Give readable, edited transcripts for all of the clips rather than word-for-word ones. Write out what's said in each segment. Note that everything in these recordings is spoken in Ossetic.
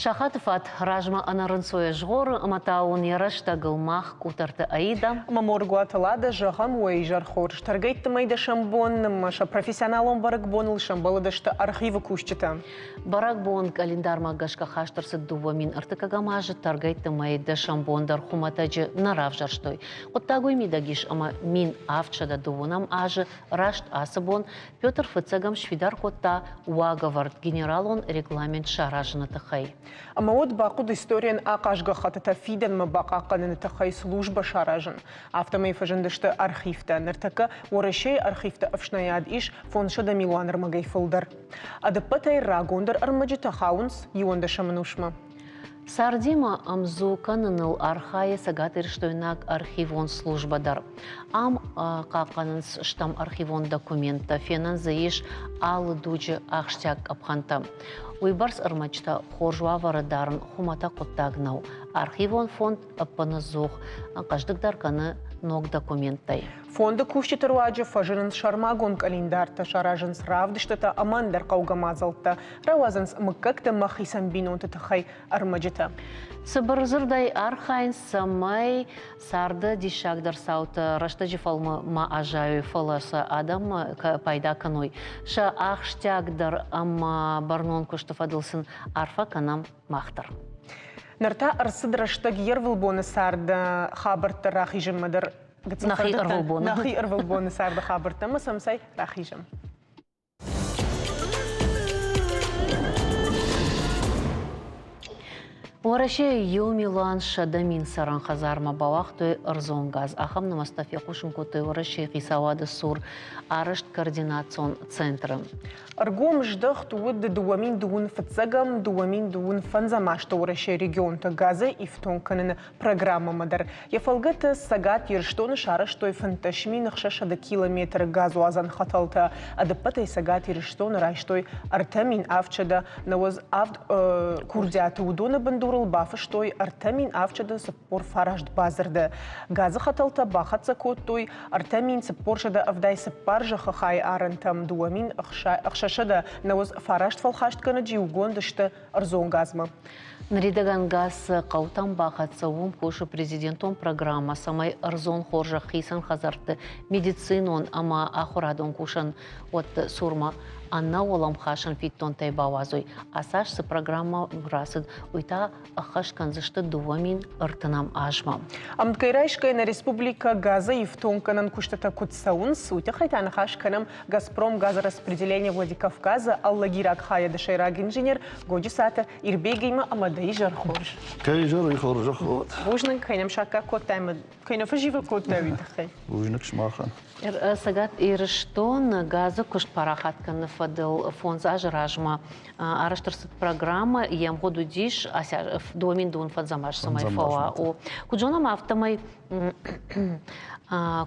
Сахаты фат размӕ ӕнӕрынцойӕ згъоры ӕмӕ та уын йӕ рӕстӕгыл мах къутӕрты Аида. Ӕмӕ Моргуаты Лада, зӕгъӕм, уӕ изӕр хорз. Тӕргӕйтты мӕй дӕсӕм бон ӕмӕ сӕ профессионалон бӕрӕгбоныл сӕмбӕлыдысты архивы кусджытӕ. Бӕрӕгбон къӕлиндармӕ гӕсгӕ хаст ӕрцыд 2003 азы тӕргӕйтты мӕйы дӕсӕм бон дӕр хуымӕтӕджы нӕ равзӕрстой. Хъуыддаг уый мидӕг ис, ӕмӕ 1702 азы раст ацы бон Петр Фыццӕгӕм сфидар кодта уагӕвӕрд генералон регламент саразыны тыххӕй. Ӕмӕ уӕд бахъуыд историйӕн ахъаз гӕххӕттытӕ фидӕнмӕ бахъахъхъӕныны тыххӕй службӕ саразын. Афтӕмӕй фӕзындысты архивтӕ. Ныртӕккӕ Уӕрӕсейы архивты ӕфснайад ис 500 милуан ӕрмӕгӕй фылдӕр. Ӕдӕппӕтӕй рагондӕр ӕрмӕджытӕ хауынц иуӕндӕсӕм ӕнусмӕ. Цардимӕ ӕмдзу кӕныныл архайы цӕгатирыстойнаг архивон службӕ дӕр. Ам хъахъхъӕнынц стӕм архивон документтӕ, фенӕн дзы ис алы дуджы ахсджиаг къӕпхӕнтӕ. Уыйбӕрц ӕрмӕджытӕ хорз уавӕры дарын хуымӕтӕг хъуыддаг нӕу. Архивон фонд ӕппынӕдзух хъӕздыгдӕр кӕны ног документтӕй. Фонды кусджыты руаджы фӕзынынц сӕрмагонд къӕлиндартӕ, саразынц равдыстытӕ ӕмӕ ӕндӕр хъӕугӕ мадзӕлттӕ, рауадзынц мыггӕгты ӕмӕ хицӕн бинонты тыххӕй ӕрмӕджытӕ. Цыбыр дзырдӕй архайынц, цӕмӕй царды диссагдӕр цаутӕ рӕстӕджы фӕлмы ма аззайой, фӕлӕ сӕ адӕм пайда кӕной. Сӕ ахсджиагдӕр ӕмӕ бӕрнон куысты фӕдыл сын арфӕ кӕнӕм мах дӕр. Ныр та ӕрцыд рӕстӕг йе рвылбоны царды хабӕрттӕ рахизынмӕ дӕр. Нӕхи ӕрвылбоны. Нӕхи ӕрвылбоны царды хабӕрттӕ ӕмӕ сӕм цӕй рахизӕм. Уӕрӕсейы иу милуан 100 000 цӕрӕн хӕдзармӕ бауагътой ӕрдзон газ. Ахӕм нымӕцтӕ фехъусын кодтой Уӕрӕсейы хицауады цур арӕзт координацион центры. Ӕргом здӕхт уыд 2021-ӕм, 2025 азты Уӕрӕсейы регионты газӕй ифтонг кӕныны программӕмӕ дӕр. Йӕ фӕлгӕты Цӕгат Ирыстоны сарӕзтой 15 600 километры газуадзӕн хӕтӕлтӕ. Ӕдӕппӕтӕй Цӕгат Ирыстоны райстой 3797 курдиаты. Уыдоны бындурыл бафыстой 3749 бадзырды. Газы хӕтӕлтӕ бахӕццӕ кодтой 3484 зӕххы хайы арӕнтӕм, 2609 фӕлхастгӕнӕджы иугонд сты ӕрдзон газмӕ. Ныридӕгӕн газ цы хъӕутӕм бахӕццӕ, уым кусы президентон программӕ, цӕмӕй ӕрдзон хорзӕх хицӕн хӕдзӕртты медицинон ӕмӕ ахуырадон кусӕн уӕтты цурмӕ ӕнӕ уӕлӕмхасӕн фиддонтӕй бауадзой. Ацы аз цы программӕ рацыд, уый та ӕххӕст кӕндзысты 2030 азмӕ. Ӕмткӕй райсгӕйӕ нӕ республикӕ газӕй ифтонггӕнӕн куыстытӕ куыд цӕуынц, уый тыххӕй та ныхас кӕнӕм Газпром газораспределение Владикавказа Аллагираг хайады сӕйраг инженер Годжысаты Ирбегимӕ ӕмӕ дӕ изӕр хорз. Кӕй изӕр хорзӕх уӕд. Бузныг, кӕй нӕм саккаг кодтай ӕмӕ кӕй нӕ фӕзивӕг кодтай, уый тыххӕй. Бузныг сымахӕн. Цӕгат Ирыстоны газы куыст парахат кӕныны фӕдыл фондз азы размӕ арӕзт ӕрцыд программӕ, йе мгъуыд уыдис домин фӕндзӕм аз цӕмӕй фӕуа. Куыд зонӕм, афтӕмӕй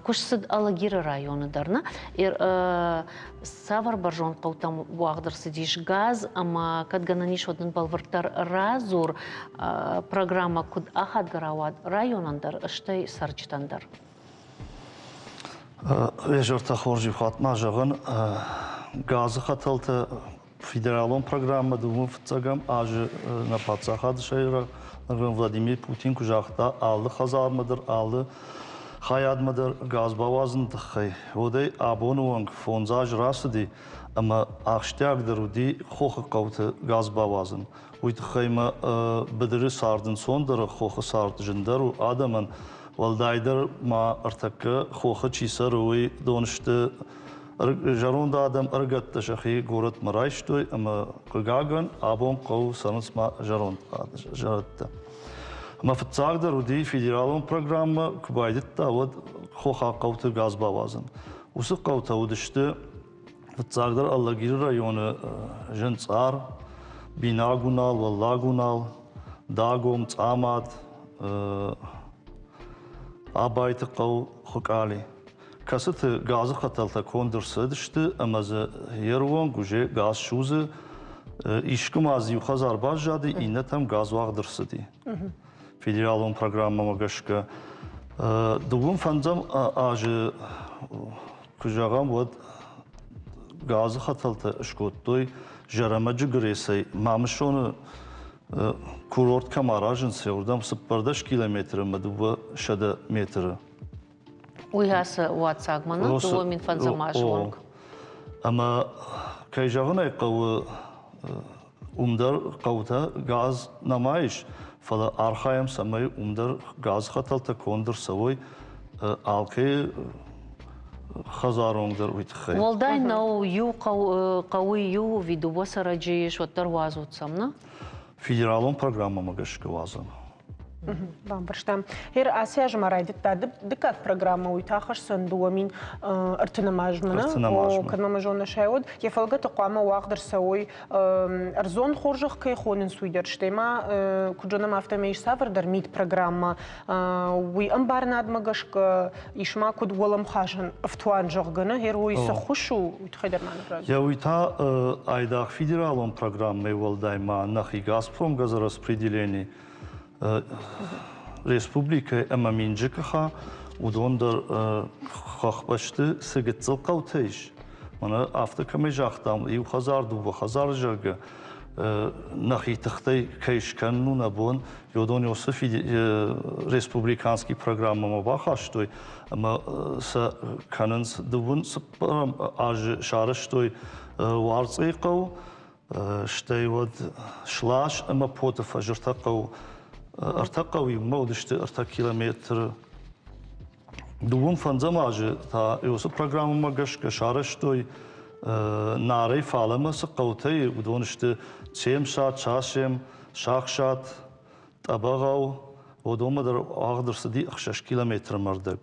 куыст цыд Алагиры районы дӕр. Нӕ? Цавӕр бӕрзонд хъӕутӕм уагъд ӕрцыдис газ ӕмӕ кӕд гӕнӕн ис, уӕд нын бӕлвырддӕр радзур, программӕ куыд ахадгӕ рауад районӕн дӕр, стӕй цӕрджытӕн дӕр. Изӕртӕ хорз иу хатт ма зӕгъын, газы хӕтӕлтӕ федералон программӕ дыууын фыццӕгӕм азы нӕ паддзахады сӕйраг Владимир Путин куы загъта, алы хӕдзармӕ дӕр, алы хайадмӕ дӕр газ бауадзыны тыххӕй, уӕдӕй абоны онг фондз азы рацыди ӕмӕ ахсджиагдӕр уыди хохы хъӕуты газ бауадзын. Уый тыххӕй мӕ быдыры цард ӕнцондӕр, хохы цард зындӕр у адӕмӕн. Уӕлдайдӕр ма ӕртӕккӕ хохы чи цӕры, уый дон сты Зӕронд адӕм ӕрыгӕттӕ сӕхи горӕтмӕ райстой ӕмӕ, хъыгагӕн, абон хъӕуы цӕрынц ма зӕронд зӕрӕдтӕ. Ӕмӕ фыццагдӕр уыди федералон программӕ, куы байдыдта, уӕд хохаг хъӕуты газ бауадзын. Уыцы хъӕутӕ уыдысты фыццагдӕр Алагиры районы Зынцъар, Бинагунал, Уӕллагунал, Дагом, Цъамад, Абайты хъӕу, Хуыкъали. Кӕцыты газы хӕтӕлтӕ конд ӕрцыдысты ӕмӕ дзы йе рвонг уже газ судзы. Искуы ма дзы иу хӕдзар баззади, иннӕтӕм газ уагъд ӕрцыди. Федералон программӕмӕ гӕсгӕ. Дыууын фӕндзӕм азы, куы зӕгъӕм, уӕд газы хӕтӕлтӕ скодтой Зӕрӕмӕджы Грецӕй Мамысоны. Курорт кӕм аразынц, уырдӕм 14 километры ӕмӕ 200 метры. Уый ацы уаццагмӕ нӕ 2005 азы онг. Ӕмӕ, кӕй зӕгъын ӕй хъӕуы, уым дӕр хъӕутӕ газ нӕма ис, фӕлӕ архайӕм, цӕмӕй уым дӕр газхӕтӕлтӕ конд ӕрцӕуой алкӕй хӕдзарон дӕр уый тыххӕй. Уӕлдай нӕу, иу хъӕуы иу ӕви дыууӕ цӕрӕджы ис, уӕддӕр уадзут сӕм, нӕ? Федералон программӕмӕ гӕсгӕ уадзӕм. Бамбӕрстам. Гъер ацы аз ма райдыдта дыккаг программӕ, уый та хӕсдзӕн 2030 азмӕ, нӕ? Кӕд мӕ зоны сӕ уӕд. Йӕ фӕлгӕты хъуамӕ уагъд ӕрцӕуой ӕрдзон хорзӕх кӕй хонынц, уый дӕр. Стӕй ма, куыд зонӕм, афтӕмӕй ис цавӕрдӕр мидпрограммӕ. Уый ӕмбарынадмӕ гӕсгӕ ис ма куыд уӕлӕмхасӕн ӕфтуан, зӕгъгӕ, нӕ? Гъер уый цы ххуыс у, уый тыххӕй дӕр ма нын радзур. Йӕ уый та айдагъ федералон программӕйы уӕлдай ма нӕхи «Газпром» газораспределение республикӕ ӕмӕ Минджыкыха, уыдон дӕр хӕхбӕсты цы гыццыл хъӕутӕ ис, мӕнӕ афтӕ кӕмӕй загътам, иу хӕдзар, дыууӕ хӕдзары, зӕгъгӕ, нӕхи тыхтӕй кӕй скӕнын у нӕ бон, уыдон уыцы республиканский программӕмӕ бахастой ӕмӕ сӕ кӕнынц. Дыууын цыппӕрӕм азы сарӕзтой Уарцъейы хъӕу, Стӕй уӕд Слас ӕмӕ Поты фӕз ӕртӕ хъӕу, ӕртӕ хъӕу иумӕ уыдысты ӕртӕ километры. Дыууын фӕндзӕм азы та уыцы программӕмӕ гӕсгӕ сарӕзтой Нарӕй фалӕмӕ цы хъӕутӕ и, уыдон сты Цемсат, Часем, Сахсат, Тъӕбӕгъӕу, уыдонмӕ дӕр уагъд ӕрцыди 6 километры ӕрдӕг.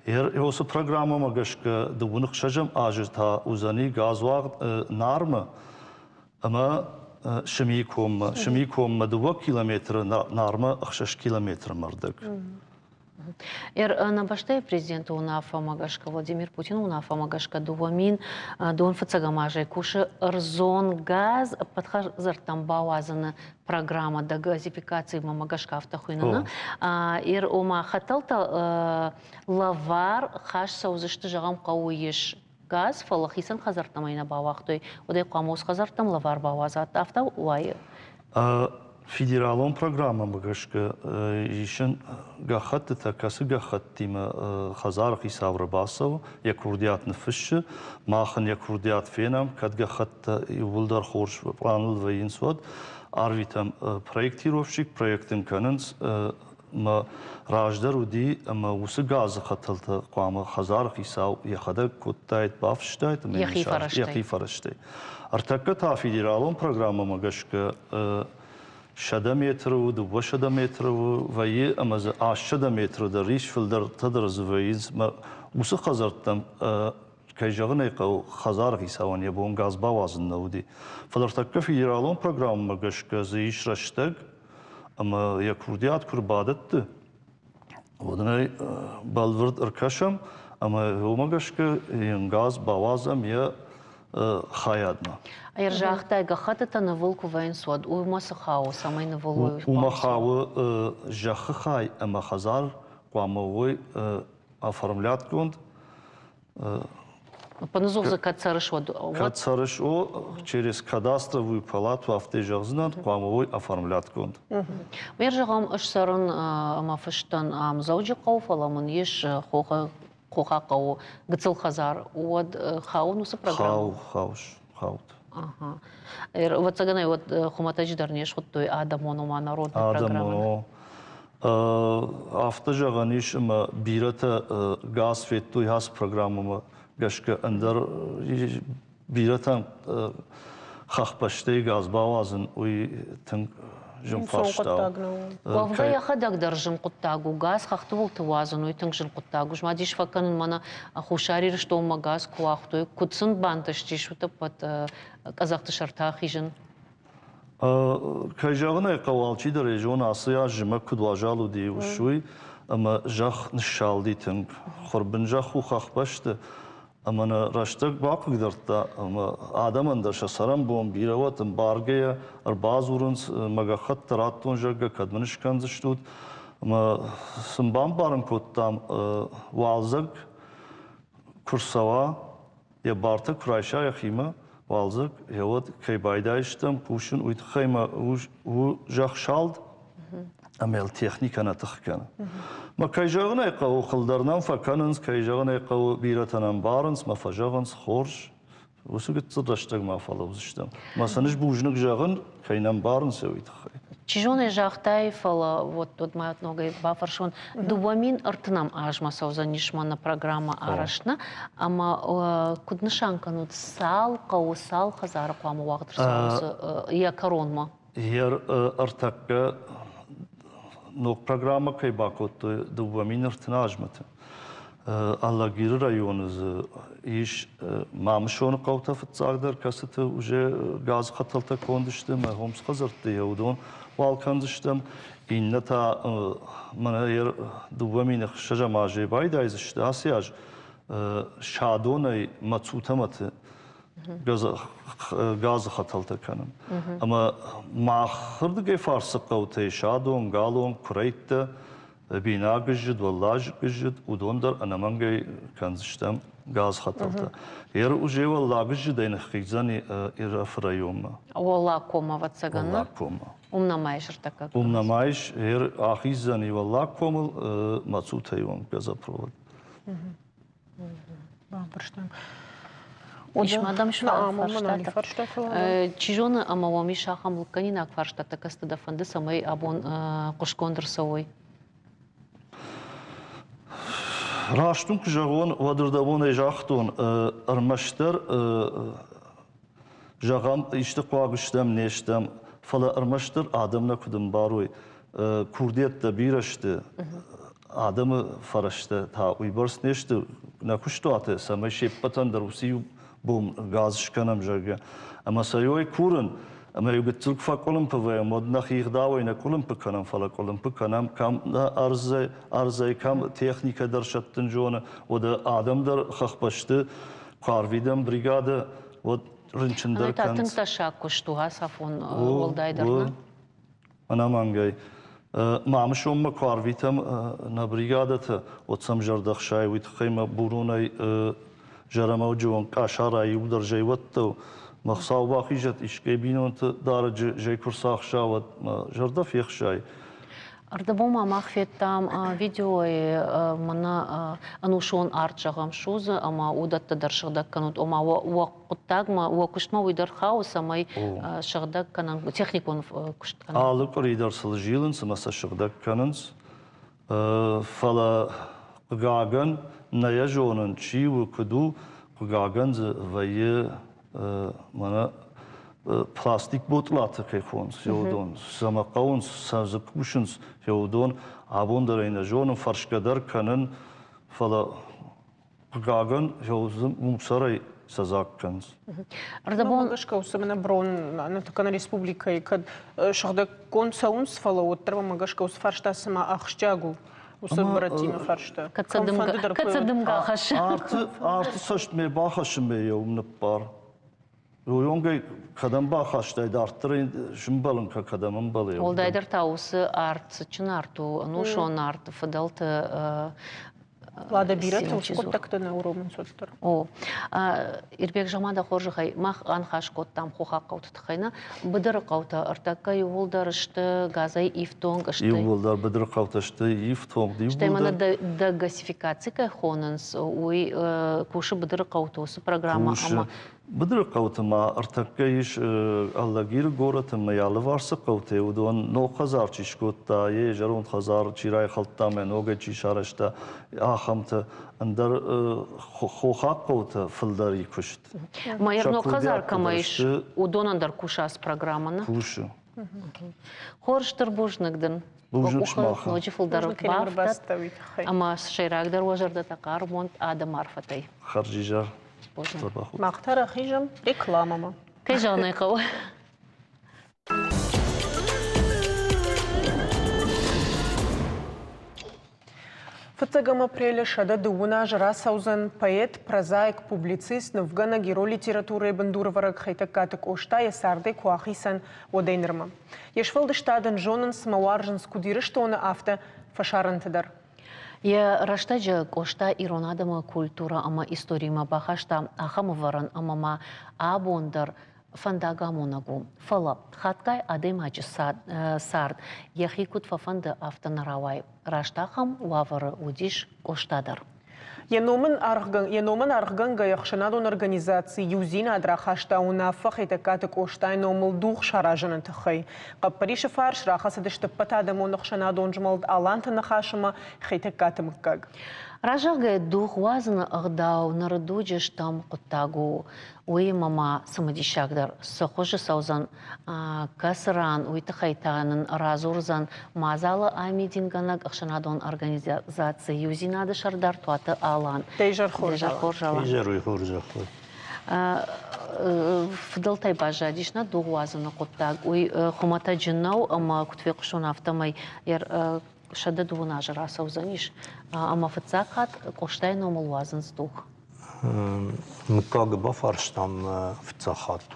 Уыцы программӕмӕ гӕсгӕ дыууын ӕхсӕзӕм азы та уыдзӕни газуагъд Нармы ӕмӕ Сымийы коммӕ. Сымийы коммӕ 2 километры, Нармӕ 6 километры ӕрдӕг. Нӕ бӕстӕйы президенты уынаффӕмӕ гӕсгӕ, Владимир Путины уынаффӕмӕ гӕсгӕ дыууӕ мин фыццӕгӕм азӕй кусы ӕрдзон газ ӕппӕт хӕдзӕрттӕм бауадзыны программӕ догазификацимӕ гӕсгӕ афтӕ хуыйны. Ома хӕтӕлтӕ лӕвар хаст цӕудзысты, зӕгъӕм, хъӕуы ис газ, фӕлӕ хицӕн хӕдзӕрттӕм ӕй нӕ бауагътой. Уӕд ӕй хъуамӕ уыцы хӕдзӕрттӕм лӕвар бауадзат. Афтӕ уайы? Федералон программӕмӕ гӕсгӕ исын гӕххӕттытӕ, кӕцы гӕххӕттимӕ хӕдзары хицау ӕрбацӕуы, йӕ курдиат ныффыссы, мах ын йӕ курдиат фенӕм, кӕд гӕххӕттӕ иууылдӕр хорз пъланыл вӕййынц, уӕд арвитӕм проектировщик, проект ын кӕнынц. Мӕ раздӕр уыди, ӕмӕ уыцы газы хӕтӕлтӕ хъуамӕ хӕдзары хицау йӕхӕдӕг кодтаид, бафыстаид ӕмӕ йӕхи фӕрӕзтӕй. Ӕртӕккӕ та федералон программӕмӕ гӕсгӕ 100 метры у, 200 метры у вӕййы ӕмӕ дзы 800 метры дӕр ис, фылдӕртӕ дӕр дзы вӕййынц. Уыцы хӕдзӕрттӕм, кӕй зӕгъын ӕй хъӕуы, хӕдзары хицауӕн йӕ бон газ бауадзын нӕ уыди. Фӕлӕ ӕртӕккӕ федералон программӕмӕ гӕсгӕ дзы ис рӕстӕг, ӕмӕ йӕ курдиат куы рбадӕтты, уӕд ын ӕй бӕлвырд ӕркӕсӕм ӕмӕ уымӕ гӕсгӕ йын газ бауадзӕм йӕ хайадмӕ. Ӕрзагътай, гӕххӕттытӕ нывыл куы вӕййынц, уӕд уымӕ цы хауы, цӕмӕй нывыл уой? Уымӕ хауы зӕххы хай ӕмӕ хӕдзар хъуамӕ уой оформлятгонд. Ӕппынӕдзух дзы кӕд цӕрыс, уӕд? Кӕд цӕрыс, о, через кадастровую палату афтӕ зӕгъдзынӕн, хъуамӕ уой оформлятгонд. Ме зӕгъӕм, ӕз цӕрын ӕмӕ фыстӕн ам Дзӕуджыхъӕуы, фӕлӕ мын ис хохы Хохаг хъӕуы гыццыл хӕдзар, уӕд хауын уыцы программӕ? Хау, хаус, хаут. Ага. Ӕвӕццӕгӕн ӕй уӕд хуымӕтӕджы дӕр не схуыдтой адӕмон, ома народный программӕ. Адӕмон, Афтӕ зӕгъӕн ис, ӕмӕ бирӕтӕ газ федтой ацы программӕмӕ гӕсгӕ, ӕндӕр бирӕтӕн хӕхбӕстӕй газ бауадзын уый тынг зын фарста у. Уӕвгӕ йӕхӕдӕг дӕр зын хъуыддаг у. Газ хӕхты уылты уадзын уый тынг зын хъуыддаг у. Ма дис фӕкӕнын, мӕнӕ Хуссар Ирыстонмӕ газ куы уагътой, куыд сын бантыстис утӕппӕт къӕдзӕхты сӕртӕ ахизын? Кӕй зӕгъын ӕй хъӕуы, алчидӕр ӕй зоны, ацы аз зымӕг куыд уазал уыди, уый, ӕмӕ зӕхх ныссалди тынг. Хуырбын зӕхх у хӕхбӕсты, ӕмӕ нӕ рӕстӕг бахъыгдардта, ӕмӕ адӕмӕн дӕр сӕ цӕрӕнбон бирӕ уӕд ӕмбаргӕйӕ ӕрбадзурынц, мӕ гӕххӕтт радтон, зӕгъгӕ, кӕд мын скӕндзыстут. Ӕмӕ сын бамбарын кодтам, уалдзӕг куы рцӕуа, йӕ бартӕ куы райса йӕхимӕ, Уалдзӕг, гъеуӕд кӕй байдайыстӕм кусын, уый тыххӕй мӕ у зӕхх салд ӕмӕ йыл техникӕ нӕ тых кӕны. Мӕ кӕй зӕгъын ӕй хъӕуы, хылдӕр нӕм фӕкӕнынц, кӕй зӕгъын ӕй хъӕуы, бирӕтӕ нӕ ӕмбарынц, мӕ фӕзӕгъынц, хорз, уыцы гыццыл рӕстӕгмӕ фӕлӕудзыстӕм. Мӕ сын ӕз бузныг зӕгъын, кӕй нӕ ӕмбарынц, уый тыххӕй. Чи зоны, загътай, фӕлӕ вот тут ма ногӕй бафӕрсон, 2030 азмӕ цӕудзӕнис мӕнӕ программӕ арӕзт, нӕ? Ӕмӕ куыд нысан кӕнут, цал хъӕуы, цал хӕдзары хъуамӕ уагъд ӕрцӕуа йӕ кӕронмӕ? Йе ӕртӕккӕ ног программӕ кӕй бакодтой 2030 азмӕты, Алагиры районы дзы ис Мамысоны хъӕутӕ фыццагдӕр, кӕцыты уже газы хӕтӕлтӕ конд сты ӕмӕ хомс хӕдзӕртты йӕ уыдон уал кӕндзыстӕм. Иннӕ та мӕнӕ 2006 азӕй байдайдзысты ацы аз Садонӕй Мацутӕмӕты газы хӕтӕлтӕ кӕнын. Ӕмӕ махырдыгӕй фарсы хъӕутӕй Садон, Галон, Куырӕйттӕ, бинаг зыд, уӕллаг зыд, уыдон дӕр ӕнӕмӕнгӕй кӕндзыстӕм газхӕтӕлтӕ. Ер уже уӕллаг зыдӕй ныххиздзӕни Ирӕфы районмӕ. Уӕллаг коммӕ, ӕвӕццӕгӕн. Уӕллаг коммӕ. Уым нӕма ис ӕртӕккӕ. Уым нӕма ис. Ер ахиздзӕни уӕллаг комыл Мацутӕйы онг газопровод. Бамбӕрстам. Ис ма дӕм фарстатӕ? Чи зоны, ӕмӕ уӕм ис ахӕм лыггӕнинаг фарстатӕ, кӕцыты дӕ фӕнды, цӕмӕй абон хъуыстгонд ӕрцӕуой? Раст уын куы зӕгъон, уӕд ӕрдӕбонӕй загътон, ӕрмӕстдӕр зӕгъӕм, исты хъуаг стӕм, не стӕм, фӕлӕ ӕрмӕстдӕр адӕм нӕ куыд ӕмбарой, курдиӕттӕ бирӕ сты, адӕмы фӕрӕзтӕ та уыйбӕрц не сты нӕ куыстуаты, цӕмӕй се ппӕтӕн дӕр уыцы иу бон газ скӕнӕм, зӕгъгӕ. Ӕмӕ сӕ иуӕй курын, ӕмӕ иу гыццыл куы фӕкъуылымпы вӕййӕм, уӕд нӕхи ӕгъдауӕй нӕ къуылымпы кӕнӕм, фӕлӕ къуылымпы кӕнӕм, кӕм нӕ ӕрдзӕй, ӕрдзӕй кӕм техникӕ дӕр сӕттын зоны, уӕдӕ адӕм дӕр хӕхбӕсты куы арвидӕм бригадӕ, уӕд рынчын дӕр кӕнынц. Тынг тӕссаг куыст у ацафон уӕлдайдӕр, нӕ? Ӕнӕмӕнгӕй. Мамысонмӕ куы арвитӕм нӕ бригадӕтӕ, уӕд сӕм зӕрдӕхсайы, уый тыххӕй мӕ буронӕй зӕрӕмӕуджы онг къӕсӕрӕй иудӕр зӕйуӕттӕ мӕ Хуыцау бахизӕд, искӕй бинонты дарӕджы зӕй куы рцахса, уӕд мӕ зӕрдӕ фехсайы. Ӕрдӕбон ма мах федтам видеойы мӕнӕ ӕнусон арт зӕгъӕм судзы ӕмӕ уыдӕттӕ дӕр сыгъдӕг кӕнут. Ома уӕ хъуыддагмӕ, уӕ куыстмӕ уый дӕр хауы, цӕмӕй сыгъдӕг кӕнӕм техникон куыст кӕнӕм. Алы къуыри дӕр сыл зилынц ӕмӕ сӕ сыгъдӕг кӕнынц. Фӕлӕ хъыгагӕн, нӕ йӕ зонын, чи у, куыд у, хъыгагӕн дзы вӕййы мӕнӕ пластик ботълатӕ кӕй хонынц, уыдон цӕмӕ хъӕуынц, сӕ дзы кусынц, уыдон абон дӕр ӕй нӕ зонын, фӕрсгӕ дӕр кӕнын, фӕлӕ хъыгагӕн, мусорӕй сӕ дзаг кӕнынц. Ӕрдӕбон гӕсгӕ уыцы мӕнӕ брон ныртӕккӕ нӕ республикӕйы кӕд сыгъдӕггонд цӕуынц, фӕлӕ уӕддӕр мӕ гӕсгӕ уыцы фарста цыма ахсджиаг у уыцы бырӕттимӕ фарста. Кӕд сӕ дымгӕ хӕссы? Арты цӕстмӕ бахӕссынмӕ йӕ уым ныппар. Уыйонгӕй кӕдӕм бахастай, дарддӕр сымбӕлын кӕдӕм ӕмбӕлы. Уӕлдайдӕр та уыцы арт, цытджын арт у, ӕнусон арт, фыдӕлты Лада бирӕтӕ уыцы хъуыддӕгтӕ нӕ уромынц уӕддӕр. О, Ирбег Замада хорзӕхӕй мах аныхас кодтам хохаг хъӕуты тыххӕй нӕ. Быдыры хъӕутӕ ӕртӕккӕ иууылдӕр сты газӕй ифтонг сты. Иууылдӕр быдыры хъӕутӕ сты ифтонг. Стӕй мӕнӕ дегазификаци кӕй хонынц, уый кусы быдыры хъӕуты уыцы программӕ ӕмӕ Быдыры хъӕуты ма ӕртӕккӕ ис Алагиры горӕты ӕмӕ йӕ алыварс цы хъӕутӕ, уыдон ног хӕдзар чи скодта, йе зӕронд хӕдзар чи райхӕлдта ӕмӕ ногӕй чи сарӕзта, ахӕмтӕ. Ӕндӕр хохаг хъӕутӕ фылдӕр и куыст. Ма йӕ ног хӕдзар кӕмӕ ис, уыдонӕн дӕр кусы ацы программӕ, нӕ? Кусы. Хорз, стыр бузныг дын. Бузныг сымахӕн. Ноджы фылдӕр бафтӕд ӕмӕ сӕйрагдӕр уӕ зӕрдӕтӕ хъарм уӕнт адӕмы арфӕтӕй. Хӕрзизӕр. Мах та рахизӕм рекламӕмӕ. Кӕй зӕгъын ӕй хъӕуы. Фыццӕгӕм апрелы 130 азы рацӕудзӕн поэт, прозаик, публицист, нывгӕнӕг, ирон литературӕйы бындурӕвӕрӕг Хетӕгкаты Къоста йӕ цардӕй куы ахицӕн, уӕдӕй нырмӕ. Йе сфӕлдыстад ын зонынц ӕмӕ уарзынц куыд Ирыстоны, афтӕ фӕсарӕнты дӕр. Йӕ рӕстӕджы Къоста ирон адӕмы культурӕ ӕмӕ историмӕ бахаста ахӕм ӕвӕрӕн ӕмӕ ма абон дӕр фӕндагамонӕг у. Фӕлӕ хатгай адӕймаджы цард йӕхи куыд фӕфӕнды, афтӕ нӕ рауайы. Раст ахӕм уавӕры уыдис Къоста дӕр. Йӕ номӕн аргъгӕнгӕйӕ ӕхсӕнадон организаци «Иудзинад» рахаста уынаффӕ Хетӕгкаты Къостайы номыл дугъ саразыны тыххӕй. Хъӕппӕрисы фарс рахӕцыдысты ӕппӕтадӕмон ӕхсӕнадон змӕлд «Аланты ныхас» ӕмӕ Хетӕгкаты мыггаг. Разӕгъгӕ дугъ уадзыны ӕгъдау ныры дуджы стӕм хъуыддаг у. Уыимӕ ма цымыдисагдӕр цы хуызы цӕудзӕн, кӕцы ран, уый тыххӕй та нын радзурдзӕн мадзалы амидингӕнӕг ӕхсӕнадон организаци «Иудзинад-ы» сӕрдар Туаты Алан. Дӕ изӕр хорз, Алан. Изӕр хорзӕх. Фыдӕлтӕй баззадис нӕ дугъ уадзыны хъуыддаг. Уый хуымӕтӕджы нӕу ӕмӕ куыд фехъуыстон, афтӕмӕй 102 азы рацӕудзӕнис ӕмӕ фыццаг хатт Къостайы номыл уадзынц дугъ. Мыггагы бафарстам фыццаг хатт.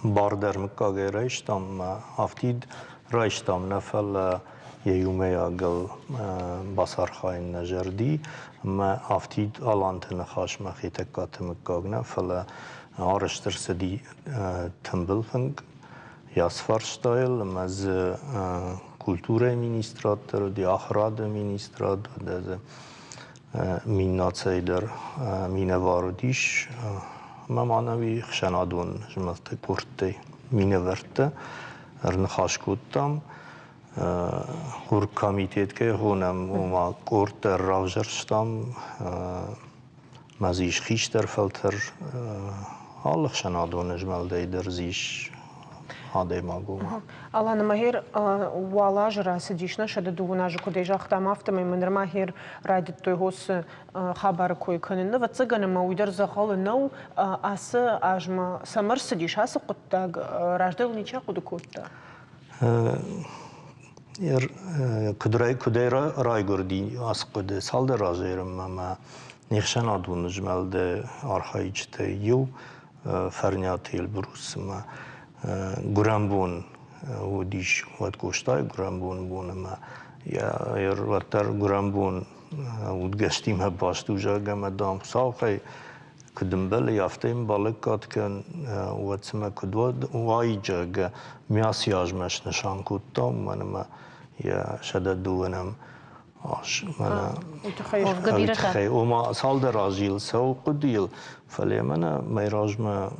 Бар дӕр мыггагӕй райстам, афтид райстам нӕ, фӕлӕ йӕ иумӕйагыл бацархайын нӕ зӕрди ӕмӕ афтид аланты ныхасмӕ Хетӕгкаты мыггаг нӕ, фӕлӕ арӕзт ӕрцыди тымбыл фынг йӕ фарстайыл ӕмӕ дзы культурӕйы министрад дӕр уыди, ахуырады министрад, уӕдӕ дзы Миннацӕй дӕр минӕвар уыдис ӕмӕ ма нӕуи ӕхсӕнадон змӕлдты къордтӕй минӕвӕрттӕ ӕрныхас кодтам. Оргкомитет кӕй хонӕм, ома къорд дӕр равзӕрстам. Ма дзы ис хистӕр фӕлтӕр, алы ӕхсӕнадон змӕлдӕй дӕр дзы ис адӕймаг ома. Алана Магер уал азы рацыдис нӕ 102 азы куыдӕй загътам, афтӕмӕй мын нырма хер райдыдтой хосы хабары кой кӕнын. Ӕвӕццӕгӕн ӕмӕ уый дӕр дзӕгъӕлы нӕу. Ацы азмӕ цӕмӕ рцыдис ацы хъуыддаг, раздӕр ничи ахъуыды кодта? Куыдӕй райгуырди ацы хъуыды цалдӕр азы ӕмӕ не хсӕнадон змӕлды архайджытӕй иу Фӕрниаты Эльбрусмӕ гуырӕнбон уыдис, уӕд Къостайы гуырӕнбоны бон ӕмӕ йӕ уӕддӕр гуырӕнбон удгӕстимӕ баст у, зӕгъгӕ, ӕмӕ, дам, Хуыцаухӕй куыд ӕмбӕлы, афтӕ йын балӕггад кӕн, уӕд цымӕ куыд уаид, зӕгъгӕ, ме ацы азмӕ снысан кодта, уымӕн ӕмӕ йӕ 102-ӕм аз мӕнӕ уый тыххӕй, ома цалдӕр азы йыл цӕуы хъуыдыйыл, фӕлӕ мӕнӕ мӕй размӕ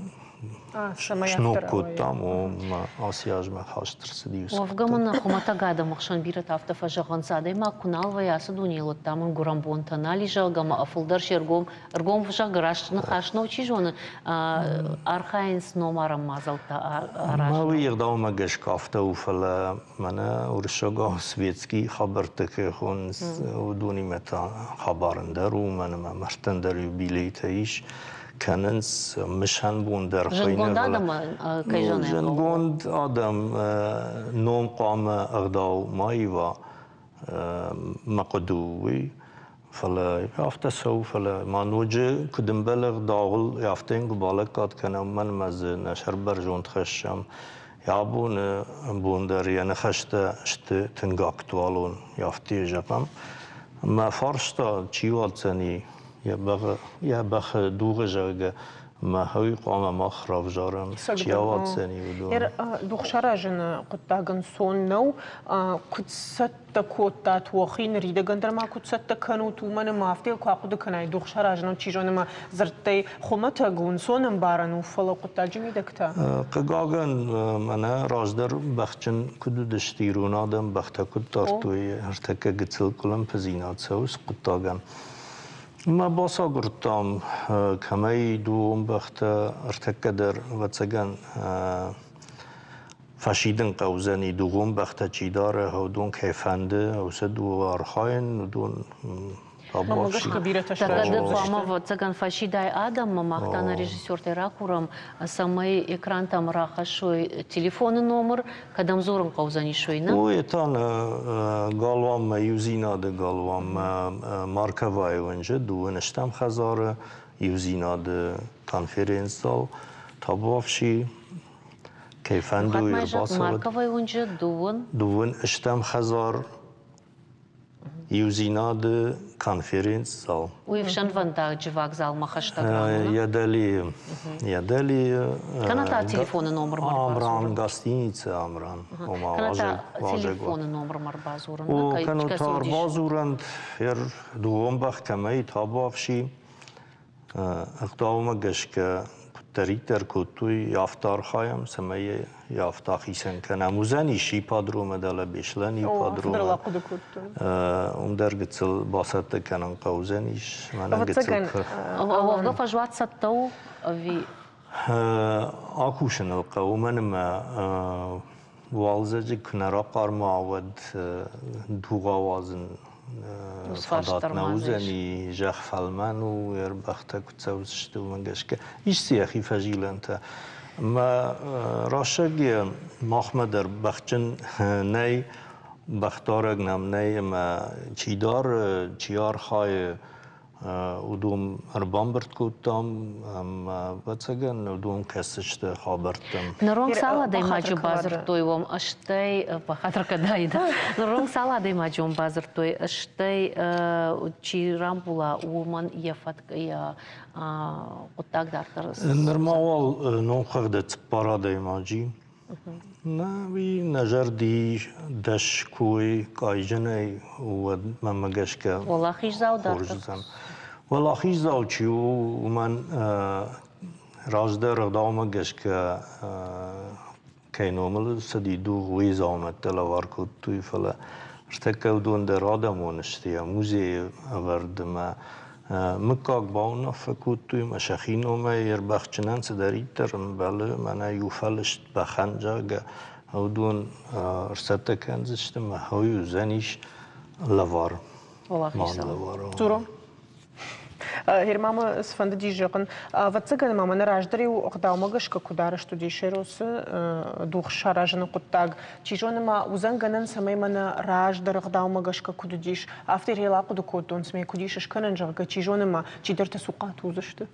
сног кодтам, ома ацы азмӕ хаст ӕрцыди. Уӕвгӕ мын хуымӕтӕг адӕмы хсӕн бирӕтӕ афтӕ фӕзӕгъынц, адӕймаг куы нал вӕййы ацы дунейыл, уӕд та мын гуырӕнбонтӕ нал и, зӕгъгӕ, ӕмӕ фылдӕр се ргом ӕргом зӕгъгӕ, раст ныхас нӕу, чи зоны, архайынц номарӕн мадзӕлттӕ аразын. Мӕ уый ӕгъдаумӕ гӕсгӕ афтӕ у, фӕлӕ мӕнӕ уырыссагау светский хабӕрттӕ кӕй хонынц, уыдонимӕ та хабар ӕндӕр у, уымӕн ӕмӕ мӕрдтӕн дӕр юбилейтӕ ис, кӕнынц мысӕн бон дӕр. Зындгонд адӕмы кӕй зонӕм? Зындгонд адӕм ном хъуамӕ ӕгъдау ма ива, мӕ хъуыды у уый. Фӕлӕ афтӕ цӕуы, фӕлӕ ма ноджы куыд ӕмбӕлы ӕгъдауыл, афтӕ йын куы балӕггад кӕнӕм, уымӕн ӕмӕ дзы нӕ сӕр бӕрзонд хӕссӕм. Йӕ абоны бон дӕр йӕ ныхӕстӕ сты тынг актуалон, афтӕ йӕ зӕгъӕм. Мӕ фарста, чи уадздзӕни йӕ бӕхы дугъы, зӕгъгӕ, мӕ уый хъуамӕ мах равзарӕм, чи ауадздзӕни, уыдон. Дугъ саразыны хъуыддаг ӕнцон нӕу. Куыд цӕттӕ кодтат уӕхи, ныридӕгӕн дӕр ма куыд цӕттӕ кӕнут, уымӕн ӕмӕ афтӕ куы ахъуыды кӕнай, дугъ саразыныл, чи зоны, ӕмӕ дзырдтӕй хуымӕтӕг у, ӕнцон ӕмбарӕн у, фӕлӕ хъуыддаджы мидӕг та? Хъыгагӕн, мӕнӕ раздӕр бӕхджын куыд уыдысты ирон адӕм, бӕхтӕ куыд дардтой, ӕртӕккӕ гыццыл къуылымпыдзинад цӕуы хъуыддагӕн. Мӕ бацагуырдтам, кӕмӕй дугъон бӕхтӕ ӕртӕккӕ дӕр, ӕвӕццӕгӕн, фӕсидын хъӕудзӕни, дугъон бӕхтӕ чи дары, уыдон кӕй фӕнды, уыцы дугъы архайын, уыдон Хъуамӕ ӕвӕццӕгӕн фӕсидай адӕммӕ, мах та нӕ режиссертӕй ракурӕм, цӕмӕй экрантӕм рахӕссой телефоны номыр, кӕдӕм дзурын хъӕудзӕнис, уый нӕ? Уый та нӕ галуанмӕ, Иудзинады галуанмӕ Марковайы уынджы дыууын стӕм хӕдзары Иудзинады конференц-зал Табуафси кӕй фӕнды, уый ӕрбацӕуӕд. Марковайы уынджы дыууын Дыууын стӕм хӕдзар. Иудзинады конференц-зал. Уый ӕфсӕнвӕндаджы вокзалмӕ хӕстӕг ран Йӕ дӕлейы. Йӕ дӕлейы. Кӕнӕ та телефоны номырмӕ Амран, гостиница Амран. Ома, Кӕнӕ та телефоны номырмӕ ӕрбадзурын. О, кӕнӕ та ӕрбадзурӕнт, дыууон бӕх кӕмӕй табуафси. Ӕгъдаумӕ гӕсгӕ куыддӕриддӕр кодтой, афтӕ архайӕм, цӕмӕй йӕ афтӕ ахицӕн кӕнӕм. Уыдзӕнис ипподромы дӕлӕ Беслӕны ипподромы. Уым дӕр гыццыл бацӕттӕ кӕнын хъӕудзӕнис. Мӕнӕ гыццыл Уӕвгӕ фӕзуат цӕттӕ у ӕви? Акусын ыл хъӕуы, уымӕн ӕмӕ Уалдзӕджы куы нӕ рахъарма, уӕд дугъ ауадзын фадат нӕ уыдзӕни, зӕхх фӕлмӕн у, ӕрбӕхтӕ куы цӕудзысты, уымӕ гӕсгӕ. Ис дзы йӕхи фӕзилӕнтӕ. Мӕ рӕсӕг махмӕ дӕр бӕхджын нӕй, бӕхдарӕг нӕм нӕй ӕмӕ чи дары, чи архайы, Уыдон ӕрбамбырд кодтам ӕмӕ, ӕвӕццӕгӕн, уыдон кӕсдзысты хабӕрттӕм. Ныронг цал адӕймаджы бадзырдтой уӕм, стӕй бахатыр кӕнай, ныронг цал адӕймаджы уӕм бадзырдтой, стӕй чи рамбула, уымӕн йӕ фӕтк, йӕ хъуыддаг дарддӕр. Нырма уал номхыгъды цыппар адӕймаджы. Нӕ, уый нӕ зӕрди дӕс кой къайджынӕй, уӕд мӕнмӕ гӕсгӕ Уӕлахиздзау дарддӕр. Уӕлахиздзау чи у, уымӕн раздӕр ӕгъдаумӕ гӕсгӕ кӕй номыл цыди дугъ, уый дзаумӕттӕ лӕвар кодтой, фӕлӕ ӕртӕккӕ уыдон дӕр адӕмон сты йӕ музейы ӕвӕрд ӕмӕ Мыггаг бауынаффӕ кодтой ӕмӕ сӕхи номӕй ӕрбӕхджынӕн цыдӕриддӕр ӕмбӕлы, мӕнӕ иу фӕлыст бӕхӕн, зӕгъгӕ, уыдон ӕрцӕттӕ кӕндзысты ӕмӕ уый уыдзӕнис лӕвар. Лӕвар. Цуро. Гермамы сфӕндыди зӕгъын, ӕвӕццӕгӕн ма мӕнӕ раздӕр-иу ӕгъдаумӕ гӕсгӕ куыд арӕзт уыдис Эросы дугъ саразыны хъуыддаг. Чи зоны ма уыдзӕн гӕнӕн, цӕмӕй мӕнӕ раздӕр ӕгъдаумӕ гӕсгӕ куыд уыдис, афтӕ рел ахъуыды кодтон, цымӕ куыд ис скӕнӕн, зӕгъгӕ, чи зоны ма чидӕртӕ цухъат уыдзысты.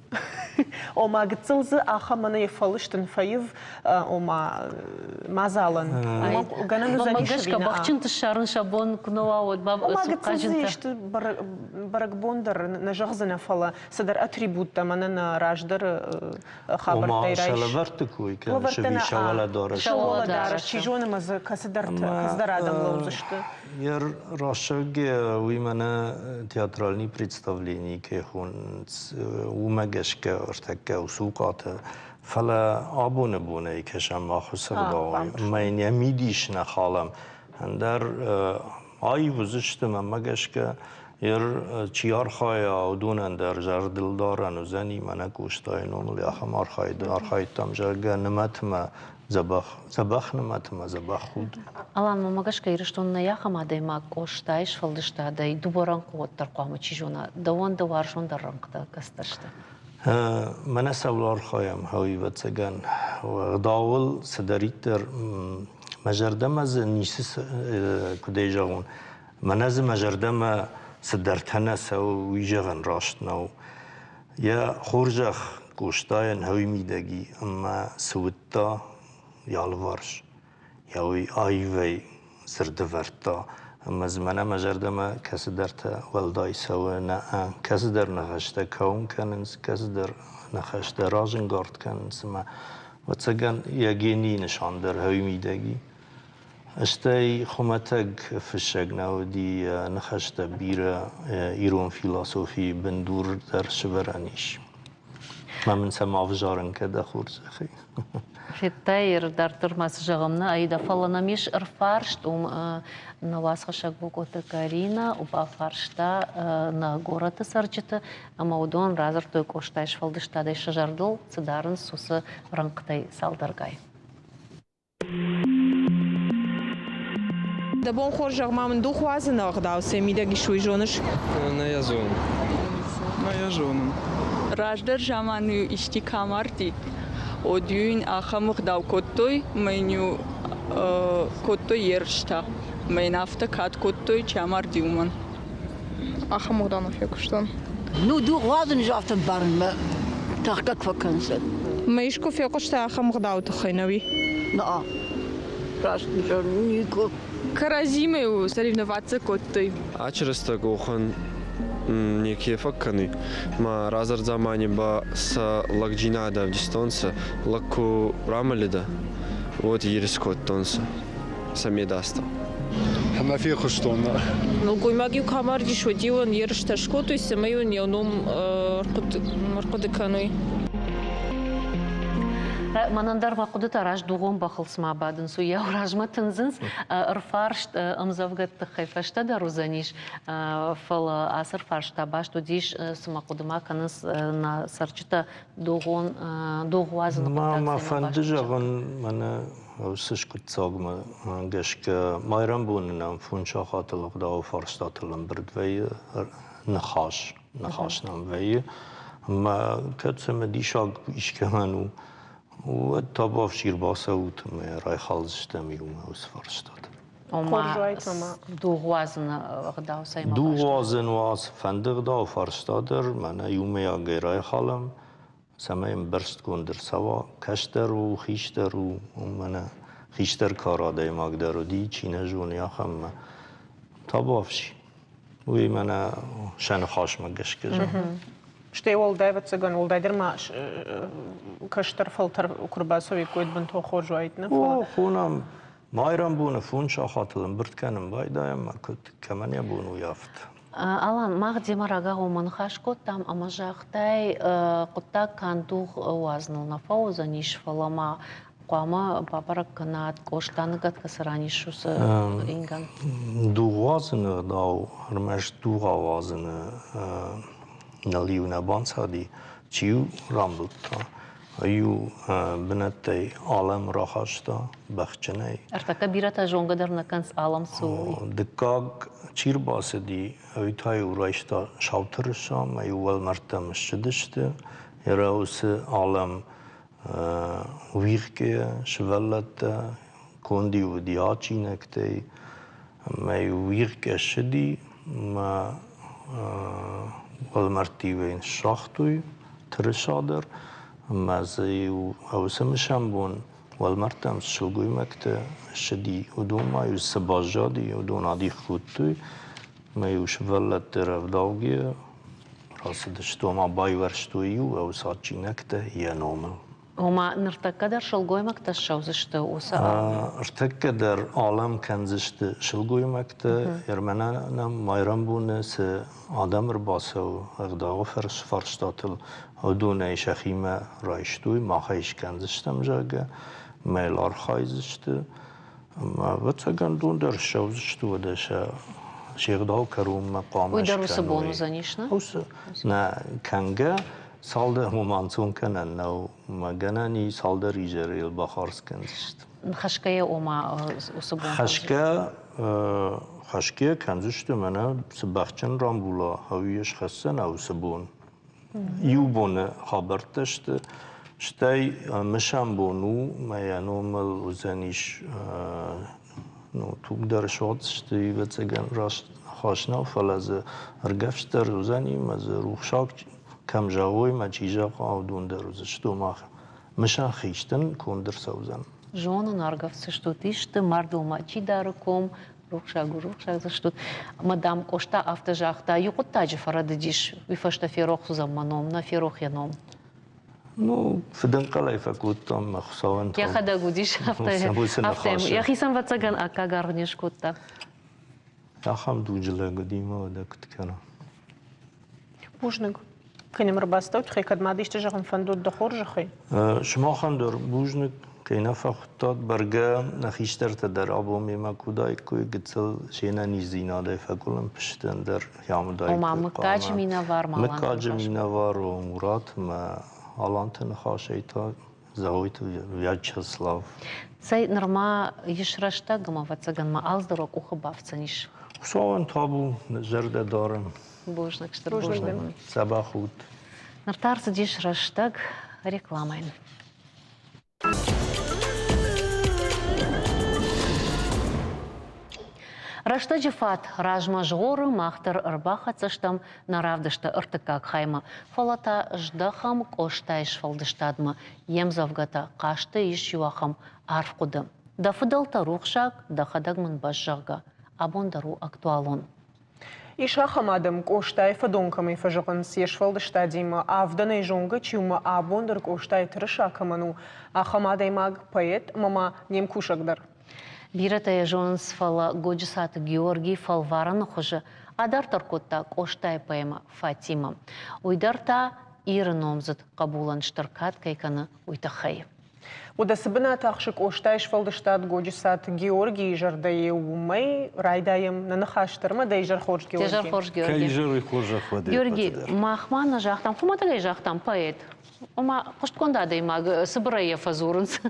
Ома гыццыл дзы ахӕм мӕнӕ йӕ фӕлыст ын фӕив, ома мадзалӕн. Гӕнӕн уыдзӕнис гӕсгӕ бӕхджынты ссарын сӕ бон куы нӕ уа, уӕд Ома гыццыл дзы исты бӕрӕгбон дӕр нӕ зӕгъдзынӕ, фӕлӕ цыдӕр атрибуттӕ мӕнӕ нӕ раздӕры хабӕрттӕй райс. Ома сӕ лӕвӕртты кой кӕныс ӕви сӕ уӕлӕдарӕс? Сӕ уӕлӕдарӕс, чи зоны ма дзы кӕцыдӕр адӕм лӕудзысты. Йӕ рӕсӕг уый мӕнӕ театральный представлени кӕй хонынц, уымӕ гӕсгӕ ӕртӕккӕ у Сукъаты. Фӕлӕ абоны бонӕй кӕсӕм мах уыцы ӕгъдауӕй, ӕмӕ йын йӕ мидис нӕ халӕм. Ӕндӕр аив уыдзысты, мӕнмӕ гӕсгӕ, Ер чи архайа, уыдонӕн дӕр зӕрдылдарӕн уыдзӕни, мӕнӕ Къостайы номыл ахӕм архайды архайдтам, зӕгъгӕ, нымӕтмӕ дзӕбӕх, дзӕбӕх нымӕтмӕ дзӕбӕх худ. Алан, мӕмӕ гӕсгӕ Ирыстон нӕй ахӕм адӕймаг Къостайы сфӕлдыстадӕй дыууӕ рӕнхъы уӕддӕр хъуамӕ чи зона, дӕуӕн дӕ уарзондӕр рӕнхътӕ кӕцытӕ сты? Мӕнӕ цӕуыл архайӕм, ӕвӕццӕгӕн, ӕгъдауыл цыдӕриддӕр мӕ зӕрдӕмӕ дзы ницы, куыдӕй зӕгъон, Мӕнӕ дзы мӕ зӕрдӕмӕ цыдӕртӕ нӕ цӕуы, уый зӕгъын раст нӕу. Йӕ хорзӕх Къостайӕн уый мидӕги ӕмӕ цы уыдта йӕ алыварс, йӕ уый аивӕй дзырдывӕрдта. Ӕмӕ дзы мӕнӕ мӕ зӕрдӕмӕ кӕцыдӕртӕ уӕлдай цӕуы, нӕ, кӕцыдӕр ныхӕстӕ кӕуын кӕнынц, кӕцыдӕр ныхӕстӕ разӕнгард кӕнынц ӕмӕ, ӕвӕццӕгӕн, йӕ генийы нысан дӕр уый мидӕги. Стӕй хуымӕтӕг фыссӕг нӕ уыди, йӕ ныхӕстӕ бирӕ ирон философийы бындур дӕр сывӕрӕн ис. Мӕ мын сӕ ма взарын кӕд дӕ хорзӕхӕй. Федтай, дарддӕр ма цы зӕгъӕм нӕ, Аида, фӕлӕ нӕм ис ӕрфарст, уым нӕ уацхӕссӕг Бокоты Карина бафарста нӕ горӕты цӕрджыты, ӕмӕ уыдон радзырдтой Къостайы сфӕлдыстадӕй сӕ зӕрдыл цы дарынц, уыцы рӕнхъытӕй цалдӕргай. Дӕ бон хорз, зӕгъ-ма мын, дух уадзыны ӕгъдау сӕ мидӕг ис, уый зоныс? Нӕ йӕ зонын. Нӕ йӕ зонын. Раздӕр заманы-иу исти ка марди, уӕд-иу ын ахӕм ӕгъдау кодтой, ӕмӕ йын-иу кодтой ерыстӕ. Ӕмӕ йын афтӕ кад кодтой, чи амарди, уымӕн. Ахӕм ӕгъдау нӕ фехъуыстон. Ну, дугъ уадзын афтӕ барынмӕ тӕхгӕ куы фӕкӕнцӕ. Мӕ искуы фехъуыстай ахӕм ӕгъдауы тыххӕй, нӕуи? Наа, раст никуы. Кӕрӕдзимӕ соревноваться кодтой. Ачи рӕстӕг уӕхӕн неке фӕккӕнуй. Ма раздӕр дзамани ба сӕ лӕгдзийнадӕ ӕвдистонцӕ, лӕг ку рамӕлидӕ, уӕд ерис кодтонцӕ сӕ медастӕ. Ӕмӕ фехъуыстон. Нӕлгоймаг-иу ка мардис, уӕд-иу ын ерыстӕ скодтой, цӕмӕй-иу ын йӕ ном ӕрхъуыды кӕной. Мӕнӕн дӕр мӕ хъуыдытӕ раст дугъон бӕхыл цыма бадынц, уыйау размӕ тындзынц. Ӕрфарст ӕмдзӕвгӕты тыххӕй фӕстӕдӕр уыдзӕнис, фӕлӕ ацы ӕрфарст та баст уыдис, цыма хъуыды ма кӕнынц нӕ цӕрджытӕ дугъон дугъ уадзыны хъуыддаг. Мӕ фӕнды зӕгъын, мӕнӕ уыцы скъуыддзагмӕ гӕсгӕ майрӕмбоны нӕм фондз сахатыл ӕгъдауы фарстатыл ӕмбырд вӕййы ныхас. Ныхас нӕм вӕййы. Ӕмӕ кӕд цымыдисаг искӕмӕн у, уӕд табуафси ӕрбацӕут ӕмӕ райхалдзыстӕм иумӕ уыцы фарстатӕ. Ома дугъ уадзыны ӕгъдау цӕй Дугъ уадзын уа цыфӕнды ӕгъдауы фарста дӕр, мӕнӕ иумӕйагӕй райхалӕм, цӕмӕй ӕмбӕрстгонд ӕрцӕуа, кӕстӕр у, хистӕр у, мӕнӕ хистӕр кары адӕймаг дӕр уыди, чи нӕ зоны, ахӕммӕ. Табуафси. Уый мӕнӕ сӕ ныхасмӕ гӕсгӕ зӕгъын. Стӕй уӕлдай, ӕвӕццӕгӕн, уӕлдайдӕр ма кӕстӕр фӕлтӕр куы рбацӕуиккой, бынтон хорз уаид, нӕ фӕлӕ. О, хонӕм. Майрӕмбоны фондз сахатыл ӕмбырд кӕнын байдайӕм, ӕмӕ куыд кӕмӕн йӕ бон уый афтӕ. Алан, мах демӕ рагагъоммӕ ныхас кодтам ӕмӕ загътай, хъуыддаг канд дугъ уадзыныл нӕ фӕуыдзӕнис, фӕлӕ ма хъуамӕ бабӕрӕг кӕнат, Къоста ныгӕд кӕцы ран ис, уыцы ингӕн. Дугъ уадзыны ӕгъдау ӕрмӕст дугъ ауадзыны ныл-иу нӕ банцади, чи-иу рамбылдта, иу бынӕттӕй алӕм рахаста бӕхджынӕй. Ӕртӕккӕ бирӕтӕ зонгӕ дӕр нӕ кӕнынц алӕм цы у, уый. Дыккаг чи рбацыди, уый та-иу райста сау тырыса ӕмӕ-иу уӕлмӕрдтӕм ссыдысты. Йӕ уыцы алӕм уигъгӕйӕ сывӕллӕттӕ конд-иу уыди адджинӕгтӕй ӕмӕ-иу уигъгӕ ссыди ӕмӕ уӕлмӕрдты-иу ӕй ныссагътой тырыса дӕр ӕмӕ дзы-иу уыцы мысӕн бон уӕлмӕрдтӕм цы сылгоймӕгтӕ ссыди, уыдон ма-иу цы баззади, уыдон адих кодтой ӕмӕ-иу сывӕллӕтты рӕвдаугӕ рацыдысты, ома байуӕрстой-иу уыцы адджинӕгтӕ йӕ номыл. Ома ныртӕккӕ дӕр сылгоймӕгтӕ ссӕудзысты уыцы алӕм? Ӕртӕккӕ дӕр алӕм кӕндзысты сылгоймӕгтӕ. Ермӕнӕн майрӕмбоны цы адӕм ӕрбацӕуы ӕгъдауы фарстатыл, уыдонӕй сӕхимӕ райстой, мах ӕй скӕндзыстӕм, зӕгъгӕ, мӕ йыл архайдзысты. Ӕмӕ ӕвӕццӕгӕн дон дӕр ссӕудзысты, уӕдӕ сӕ се гъдау кӕронмӕ хъуамӕ Уый дӕр уыцы бон уыдзӕнис, нӕ? Уыцы нӕ кӕнгӕ цалдӕр романсон кӕнӕн нӕу, мӕ гӕнӕн и цалдӕр изӕры йыл бахардз кӕндзысты. Хӕсгӕйӕ ома уыцы бон? Хӕсгӕ хӕсгӕ кӕндзысты мӕнӕ цы бӕхджын рамбула, ӕви схӕсдзӕн уыцы бон. Иу боны хабӕрттӕ сты, стӕй мысӕн бон у, мӕ йӕ номыл уыдзӕнис ну, туг дӕр суадздзысты, ӕвӕццӕгӕн, раст ныхас нӕу, фӕлӕ дзы ӕргӕвст дӕр уыдзӕни, мӕ дзы рухсаг кӕм зӕгъой, мӕ чи зӕгъа, уыдон дӕр уыдзысты, ома мысӕн хистӕн конд ӕрцӕудзӕн. Зонын, ӕргӕвддзыстут исты, мардыл ма чи дары ком, рухсаг у, рухсаг дзырдтут. Мадам Къоста афтӕ загъта, иу хъуыддаджы фӕрӕдыдис, уый фӕстӕ ферох уыдзӕн мӕ ном, нӕ ферох йӕ ном. Ну, фыдӕнхъӕлӕй фӕкодтам мӕ Хуыцауӕн. Йӕхӕдӕг уыдис афтӕ, афтӕ йӕхицӕн ӕвӕццӕгӕн аккаг аргъ не скодта. Ахӕм дуджы лӕг уыди мӕ уӕдӕ куыд кӕна. Бузныг. Кӕнӕм ӕрбацӕут, кӕд ма исты зӕгъын фӕндуд дӕ хорзӕхӕй? Сымахӕн дӕр бузныг, кӕй нӕ фӕхуыдтат. Бӕргӕ нӕ хистӕртӕ дӕр абон мемӕ куы уыдаиккой, гыццыл се нӕниздзинадӕй фӕкъуылымпы сты, ӕндӕр хиамыдаиккой. Ома мыггаджы минӕвар ма Мыггаджы минӕвар о Мурат ӕмӕ Аланты ныхасӕй та Зӕгъойты Вячеслав. Цӕй, нырма ис рӕстӕг ӕмӕ, ӕвӕццӕгӕн, ма алцыдӕр уӕ къухы бафтдзӕнис. Хуыцауӕн табу, зӕрдӕ дарӕм. Бузныг, стыр бузныг. Дзӕбӕх ут. Ныр та ӕрцыдис рӕстӕг рекламӕйӕн. Рӕстӕджы фат размӕ згъоры, мах дӕр ӕрбахӕццӕ стӕм нӕ равдысты ӕртыккаг хаймӕ, фӕлӕ та здӕхӕм Къостайы сфӕлдыстадмӕ. Йе мдзӕвгӕтӕ хъазты ис иу ахӕм арф хъуыды. Дӕ фыдӕлтӕ рухсаг, дӕхӕдӕг мын бӕзз, зӕгъгӕ, абон дӕр у актуалон. Ис ахӕм адӕм, Къостайы фӕдон кӕмӕй фӕзӕгъынц, йе сфӕлдыстадимӕ авдӕнӕй зонгӕ чи у ӕмӕ абон дӕр Къостайы тырыса кӕмӕн у, ахӕм адӕймаг, поэт ӕмӕ ма не мкусӕг дӕр. Бирӕтӕ йӕ зонынц, фӕлӕ Годжысаты Георгий фӕлварӕны хуызы адарддӕр кодта Къостайы поэмӕ «Фатимӕ». Уый дӕр та Иры номдзыд хъӕбулӕн стыр кад кӕй кӕны, уый тыххӕй. Уӕдӕ цы бынат ахсы Къостайы сфӕлдыстад Годжысаты Георгийы зӕрдӕйы, уымӕй райдайӕм нӕ ныхас дӕр ӕмӕ дӕ изӕр хорз, Георги. Изӕр хорз, Георги. Кӕй изӕры хорзӕх уӕд Георги, мах ма нӕ загътам, хуымӕтӕгӕй загътам поэт. Ома хъуыстгонд адӕймаг цыбырӕй йӕ фӕдзурынц.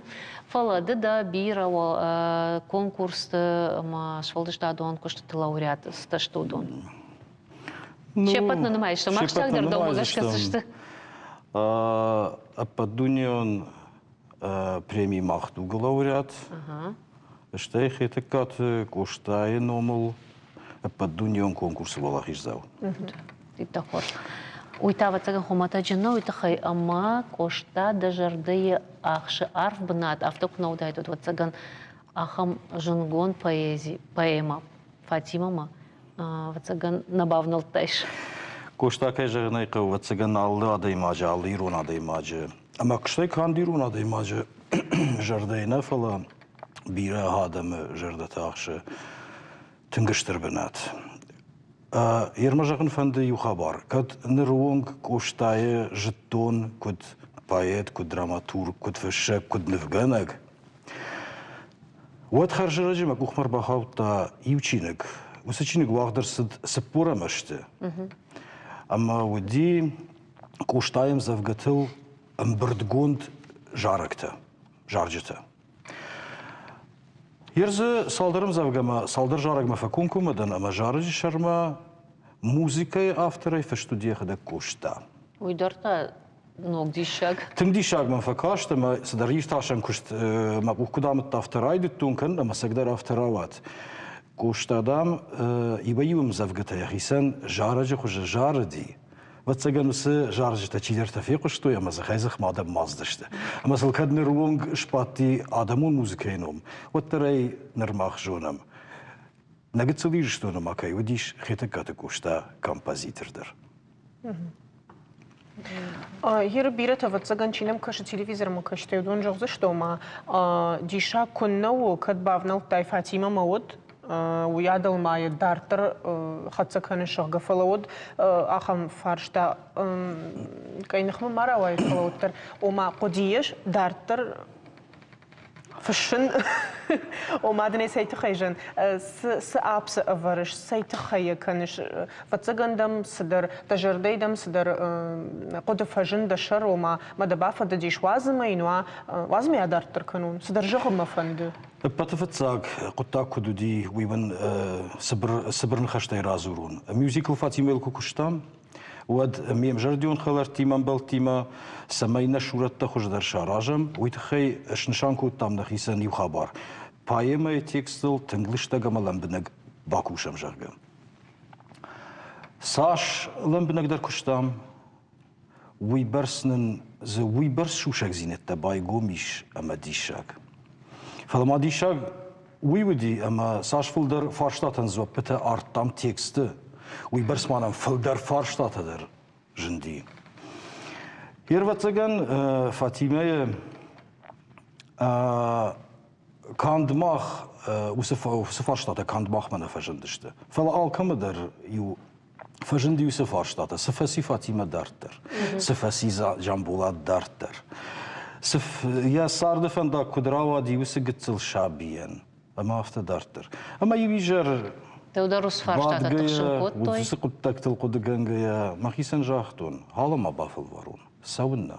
Фӕлӕ ды дӕ бирӕ конкурсты ӕмӕ сфӕлдыстадон куыстыты лауреат сты уыдон. Се ппӕт нӕ нымайыстӕм, ахсджиагдӕр дӕумӕ гӕсгӕ цы сты? Ӕппӕтдунеон преми «Мах дуг»-ы лауреат, стӕй Хетӕгкаты Къостайы номыл ӕппӕтдунеон конкурсы уӕлахиздзау. Иттӕг хорз. Уый та, ӕвӕццӕгӕн, хуымӕтӕджы нӕу, уый тыххӕй ӕмӕ Къоста дӕ зӕрдӕйы ахсы арф бынат, афтӕ куы нӕ уыдаид, уӕд, ӕвӕццӕгӕн, ахӕм зынгонд поэзи, поэмӕ Фатимӕмӕ ӕвӕццӕгӕн, нӕ бавнӕлдтаис. Къоста, кӕй зӕгъын ӕй хъӕуы, ӕвӕццӕгӕн, алы адӕймаджы, алы ирон адӕймаджы, ӕмӕ стӕй канд ирон адӕймаджы зӕрдӕйы нӕ, фӕлӕ бирӕ адӕмы зӕрдӕтӕ ахсы тынг стыр бынат. Ермӕ зӕгъын фӕнды иу хабар. Кӕд ныры онг Къостайы зыдтон куыд поэт, куыд драматург, куыд фыссӕг, куыд нывгӕнӕг, уӕд хӕрзӕрӕджы мӕ къухмӕ ӕрбахаудта иу чиныг. Уыцы чиныг уагъд ӕрцыд 40 азты. Ӕмӕ уыди Къостайы ӕмдзӕвгӕтыл ӕмбырдгонд зарӕгтӕ, зарджытӕ. Ер дзы цалдӕр ӕмдзӕвгӕмӕ, цалдӕр зарӕгмӕ фӕкомкоммӕ дӕн ӕмӕ зарӕджы сӕрмӕ музыкӕйы авторӕй фыст уыди йӕхӕдӕг Къоста. Уый дӕр та ног диссаг. Тынг диссаг мӕм фӕкаст ӕмӕ цыдӕр иртасӕн куыст мӕ къух куыд амыдта, афтӕ райдыдтон кӕнын ӕмӕ цӕгдӕр афтӕ рауад. Къоста, дам, иуӕй-иу ӕмдзӕвгӕтӕ йӕхицӕн зарӕджы хуызы зарыди. Ӕвӕццӕгӕн, уыцы зарджытӕ чидӕртӕ фехъуыстой ӕмӕ дзыхӕй-дзыхмӕ адӕм мадздысты. Ӕмӕ сыл кӕд ныры онг сбадти адӕмон музыкӕйы ном, уӕддӕр ӕй ныр мах зонӕм. Нӕ гыццыл Ирыстоны ма кӕй уыдис Хетӕгкаты Къоста композитор дӕр. Иры бирӕтӕ, ӕвӕццӕгӕн, чи нӕм кӕсы телевизормӕ кӕстӕй, уыдон зӕгъдзысты, ома диссаг куыннӕ у, кӕд бавнӕлдтай Фатимӕмӕ, уӕд уыйадыл ма йӕ дарддӕр хӕццӕ кӕны, зӕгъгӕ, фӕлӕ уӕд ахӕм фарста къӕйныхмӕ ма рауайы, фӕлӕ уӕддӕр, ома хъуыди ис дарддӕр фыссын, ома дын ӕй цӕй тыххӕй зын, цы апсы ӕвӕрыс, цӕй тыххӕй йӕ кӕныс, ӕвӕццӕгӕн дӕм цыдӕр, дӕ зӕрдӕйы дӕм цыдӕр хъуыды фӕзынд дӕ сӕр, ома мӕ дӕ бафӕндыдис, уадз ӕмӕ йын уа, уадз ӕмӕ йӕ адарддӕр кӕнон, цыдӕр зӕгъын мӕ фӕнды. Ӕппӕты фыццаг хъуыддаг куыд уыди, уый мын цыбыр ныхӕстӕй радзурон. Мюзикл Фатимӕйыл куы куыстам, уӕд ме мзӕрдион хӕлӕрттимӕ, ӕмбӕлттимӕ, цӕмӕй нӕ сурӕттӕ хуыздӕр саразӕм, уый тыххӕй снысан кодтам нӕхицӕн иу хабар. Поэмӕйы текстыл тынг лыстӕг ӕмӕ лӕмбынӕг бакусӕм, зӕгъгӕ. Цас лӕмбынӕгдӕр куыстам, уыйбӕрц нын дзы уыйбӕрц сусӕгдзинӕдтӕ байгом ис ӕмӕ диссаг. Фӕлӕ ма диссаг уый уыди, ӕмӕ цас фылдӕр фарстатӕн дзуӕппытӕ ардтам тексты, уыйбӕрц ма нӕм фылдӕр фарстатӕ дӕр зынди. Ӕвӕццӕгӕн, Фатимӕйы канд мах уыцы фарстатӕ канд махмӕ нӕ фӕзындысты, фӕлӕ алкӕмӕ дӕр иу фӕзынди уыцы фарстатӕ, цы фӕци Фатимӕ дарддӕр, цы фӕци Джамбулат дарддӕр, цы йӕ царды фӕндаг куыд рауади уыцы гыццыл сабийӕн, ӕмӕ афтӕ дарддӕр. Ӕмӕ иу изӕр бадгӕйӕ, уыцы хъуыддӕгтыл хъуыдыгӕнгӕйӕ мӕхицӕн загътон, ала-ма бафӕлварон, цӕуыннӕ?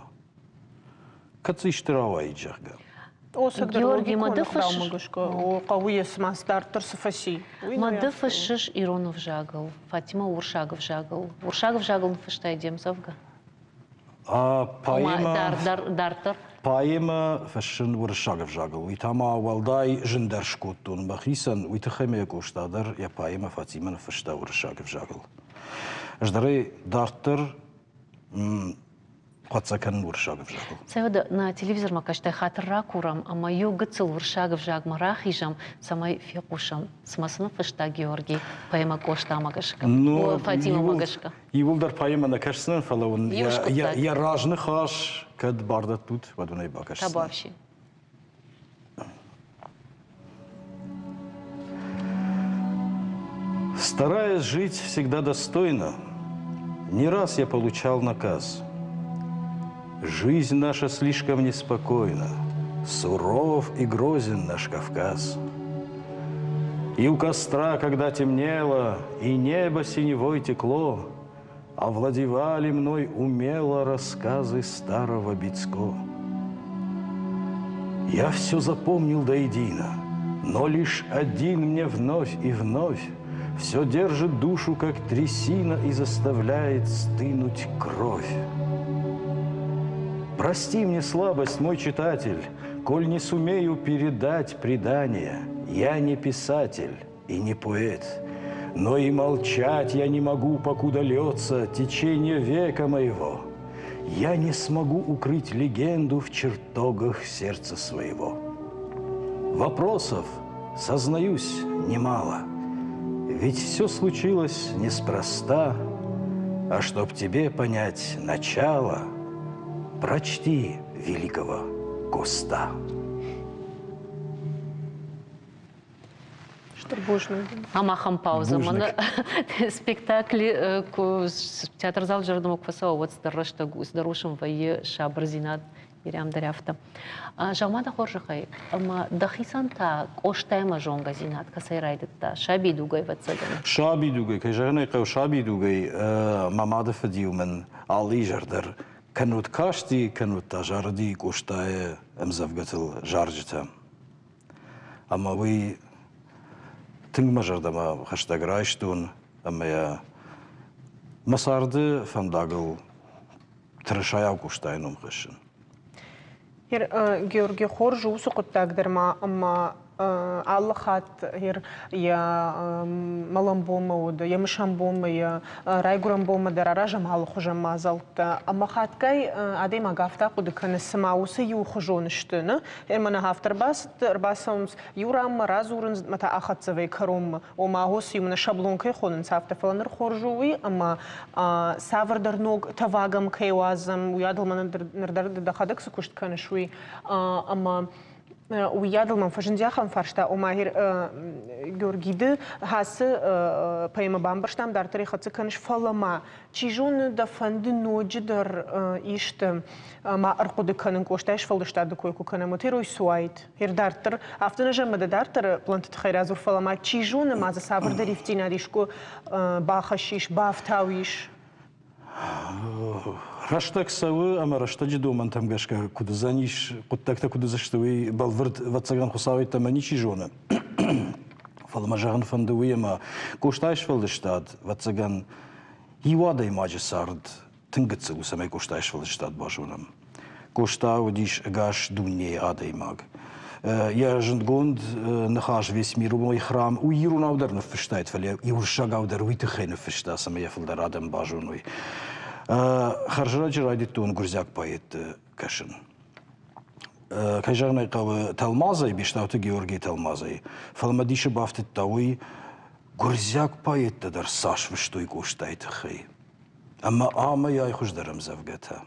Кӕд дзы исты рауаид, зӕгъгӕ. Георги, ма ды фыссыс хъӕуы йӕ цыма дарддӕр цы фӕци? Ма ды фыссыс ирон ӕвзагыл, Фатимӕ уырыссаг ӕвзагыл. Уырыссаг ӕвзагыл ныффыстай де мдзӕвгӕ? Поэмӕ дарддӕр. Поэмӕ фыссын уырыссаг ӕвзагыл. Уый та ма уӕлдай зындӕр скодтон мӕхицӕн. Уый тыххӕй мӕ Къоста дӕр йӕ поэмӕ Фатимӕ ныффыста уырыссаг ӕвзагыл. Ӕз дӕр ӕй дарддӕр. хӕццӕ кӕнын уырыссаг ӕвзагыл. Цӕй уӕдӕ нӕ телевизормӕ кӕстӕй хатыр ракурӕм ӕмӕ иу гыццыл уырыссаг ӕвзагмӕ рахизӕм, цӕмӕй фехъусӕм, цымӕ цы ныффыста Георги поэмӕ Къостамӕ гӕсгӕ, Ну, Фатимӕмӕ гӕсгӕ. Иууылдӕр поэмӕ нӕ кӕсдзынӕн, фӕлӕ уын йӕ разныхас кӕд бар дӕттут, уӕд уын ӕй бакӕсдзынӕн. Табуафси. Стараясь жить всегда достойно, не раз я получал наказ. Жизнь наша слишком неспокойна, суров и грозен наш Кавказ. И у костра, когда темнело, и небо синевой текло, Овладевали мной умело рассказы старого Бицко. Я все запомнил до едино, но лишь один мне вновь и вновь Все держит душу, как трясина, и заставляет стынуть кровь. Прости мне слабость, мой читатель, коль не сумею передать предание. Я не писатель и не поэт, но и молчать я не могу, покуда льется течение века моего. Я не смогу укрыть легенду в чертогах сердца своего. Вопросов, сознаюсь, немало. Ведь все случилось неспроста, а чтоб тебе понять начало, прочти великого Коста. Стыр бузныг. Ам ахӕм пауза. Мӕнӕ спектакли театрзал зӕрдӕмӕ куы фӕцӕуа, уӕд цыдӕр рӕстӕг, цыдӕр уысм вӕййы сабырдзинад Ирӕм дӕр афтӕ. Зӕгъ-ма дӕ хорзӕхӕй, ӕмӕ дӕхицӕн та Къостаимӕ зонгӕдзинад кӕцӕй райдыдта? Сабидугӕй, ӕвӕццӕгӕн. Сабидугӕй, кӕй зӕгъын ӕй хъӕуы, сабидугӕй мӕ мады фыд-иу мын алы изӕр дӕр кӕннод касти, кӕннод та зарыди Къостайы ӕмдзӕвгӕтыл зарджытӕ. Ӕмӕ уый тынг мӕ зӕрдӕмӕ хӕстӕг райстон ӕмӕ йӕ мӕ царды фӕндагыл тырысайау Къостайы ном хӕссын. Георги, хорз у уыцы хъуыддаг дӕр ма ӕмӕ алы хатт йӕ мӕлӕн бонмӕ уыд, йӕ мысӕн бонмӕ, йӕ райгуырӕн бонмӕ дӕр аразӕм алыхуызӕн мадзӕлттӕ. Ӕмӕ хатгай адӕймаг афтӕ хъуыды кӕны, цыма уыцы иухуызон сты. Нӕ? Ӕмӕ афтӕ ӕрбацӕуынц иу ранмӕ, радзурынц ӕмӕ та ахӕццӕ вӕййы кӕронмӕ. Ома, уыцы иу шаблон кӕй хонынц, афтӕ. Фӕлӕ ныр хорз у уый, ӕмӕ цавӕрдӕр ног тӕвагӕм кӕй уадзӕм, уыйадыл мӕ ныр дӕр дӕхӕдӕг цы куыст кӕныс, уый. Ӕмӕ уыйадыл мӕм фӕзынди ахӕм фарста, ома Георгиды хӕцы поэмӕ бамбӕрстам, дарддӕр ӕй хӕццӕ кӕныс, фӕлӕ ма, чи зоны, дӕ фӕнды ноджыдӕр исты ма ӕрхъуыды кӕнын Къостайы сфӕлдыстады кой куы кӕнӕм, уӕд герой суаид. Гер дарддӕр, афтӕ нӕ зӕгъын, дӕ дарддӕры планты тыххӕй радзур, фӕлӕ ма чи зоны, ма дзы цавӕрдӕр ивддзинад искуы бахӕссис, бафтауис. Рӕстӕг цӕуы ӕмӕ рӕстӕджы домӕнтӕм гӕсгӕ куыд уыдзӕнис, хъуыддӕгтӕ куыд уыдзысты, уый бӕлвырд, ӕвӕццӕгӕн, Хуыцау йеддӕмӕ ничи зоны. Фӕлӕ мӕ зӕгъын фӕнды уый, ӕмӕ Къостайы сфӕлдыстад, ӕвӕццӕгӕн, иу адӕймаджы цард тынг гыццыл у, цӕмӕй Къостайы сфӕлдыстад базонӕм. Къоста уыдис ӕгас дунейы адӕймаг. Йӕ зындгонд ныхас «Весь мир мой храм» уый иронау дӕр ныффыстаид, фӕлӕ уырыссагау дӕр уый тыххӕй ныффыста, цӕмӕй йӕ фылдӕр адӕм базоной. Хӕрзӕрӕджы райдыдтон гуырдзиаг поэтты кӕсын. Кӕй зӕгъын ӕй хъӕуы, тӕлмазӕй, Бестауты Георгийы тӕлмазӕй. Фӕлӕ мӕ дисы бафтыдта уый, гуырдзиаг поэттӕ дӕр цас фыстой Къостайы тыххӕй. Ӕмӕ амӕй-ай хуыздӕр ӕмдзӕвгӕтӕ.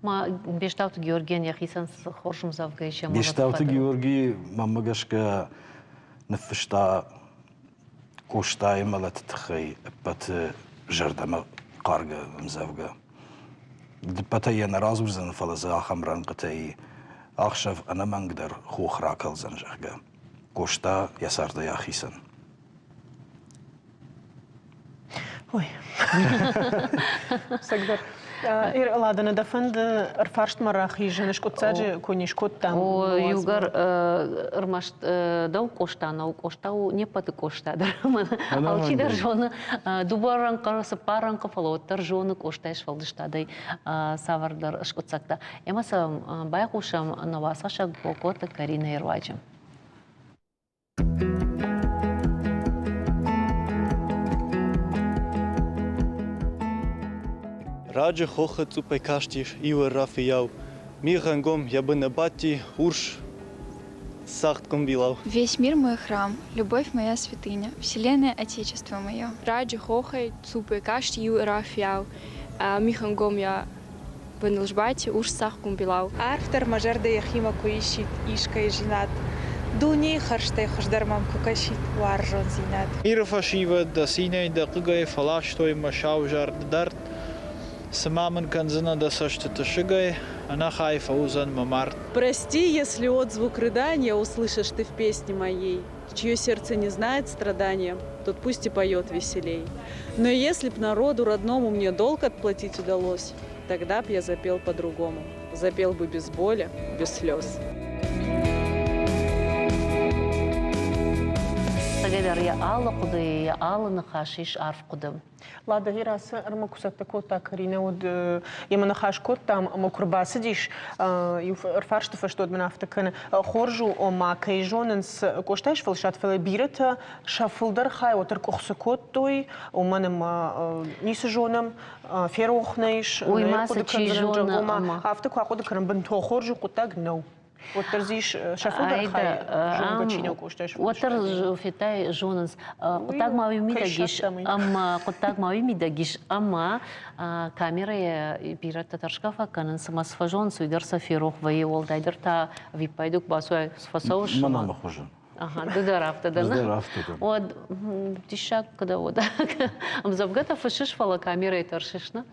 Ма Бестауты Георгийӕн йӕхицӕн цы хорз ӕмдзӕвгӕ ис ӕмӕ Бестауты Георги, мӕнмӕ гӕсгӕ, ныффыста Къостайы мӕлӕты тыххӕй ӕппӕты зӕрдӕмӕ хъаргӕ ӕмдзӕвгӕ. Ӕппӕтӕй йӕ нӕ радзурдзӕн, фӕлӕ дзы ахӕм рӕнхъытӕй ӕхсӕв ӕнӕмӕнгдӕр хох ракӕлдзӕн, зӕгъгӕ. Къоста йӕ цардӕй ахицӕн. Ой. Цӕгдӕр. Ладана, дӕ фӕнды ӕрфарстмӕ рахизын, скъуыддзаджы куы не скодтам. О, иугӕр ӕрмӕст дӕу Къоста нӕу, Къоста у не ппӕты Къоста дӕр. Алчидӕр зоны дыууӕ рӕнхъы, цыппар рӕнхъы, фӕлӕ уӕддӕр зоны Къостайы сфӕлдыстадӕй цавӕрдӕр скъуыддзӕгтӕ. Ӕмӕ сӕ байхъусӕм нӕ уацхӕссӕг Бокоты Каринӕйы руаджы. Раджы хохы цъуппӕй кастис иу ӕрра фыййау. Мигъӕнгом йӕ быны бадти урс цагъд къуымбилау. Весь мир мой храм, любовь моя святыня, вселенная отечество мое. Раджы хохӕй цъуппӕй каст иу ӕрра фыййау. Мигъӕнгом йӕ быныл сбадти урс цагъд къуымбилау. Арфдӕр мӕ зӕрдӕ йӕхимӕ куы исид искӕй зинад, Дунейы хӕрзтӕй хуыздӕр мӕм куы кӕсид уарзондзинад. Иры фӕсивӕд дӕ цинӕй, дӕ хъыгӕй фӕластой мӕ сау зӕрдӕ дард. Цы ма мын кӕндзынӕ дӕ цӕстыты сыгӕй, ӕнӕхай фӕуыдзӕн мӕ мард. Прости, если отзвук рыдания услышишь ты в песне моей, чье сердце не знает страдания, тот пусть и поет веселей. Но если б народу родному мне долг отплатить удалось, тогда б я запел по-другому. Запел бы без боли, без слез. Цӕгӕдӕр йӕ алы хъуыдыйы, йӕ алы ныхас ис арф хъуыды. Ладӕгъи ацы ӕрмӕг куы цӕттӕ кодта Каринӕ, уӕд йемӕ ныхас кодтам ӕмӕ куы рбацыдис, иу ӕрфарсты фӕстӕ уӕд мын афтӕ кӕны, хорз у, ома кӕй зонынц Къостайы сфӕлдыстад, фӕлӕ бирӕтӕ сӕ фылдӕр хай уӕддӕр къуыхцы кодтой, уымӕн ӕмӕ ницы зонӕм, ферох нӕ ис, Уый ма цы чи зоны, ӕмӕ афтӕ куы ахъуыды кӕнӕм, бынтон хорз у хъуыддаг нӕу. Уӕддӕр дзы ис сӕ фылдӕр хай зонгӕ чи нӕ Къостайы Уӕддӕр федтай зонынц. Хъуыддаг ма уый мидӕг ис, ӕмӕ хъуыддаг ма уый мидӕг ис, ӕмӕ камерӕйӕ бирӕтӕ тӕрсгӕ фӕкӕнынц, ӕмӕ цы фӕзонынц, уый дӕр сӕ ферох вӕййы, уӕлдайдӕр та ӕвиппайды куы бацуай, фӕцӕуыс. Мӕн ӕмӕ хуызӕн. Ага, ды дӕр афтӕ дӕ. Ӕз дӕр афтӕ дӕн. Уӕд диссаг куыд уӕд. Ӕмдзӕвгӕтӕ фыссыс, фӕлӕ камерӕйы тӕрсыс, нӕ?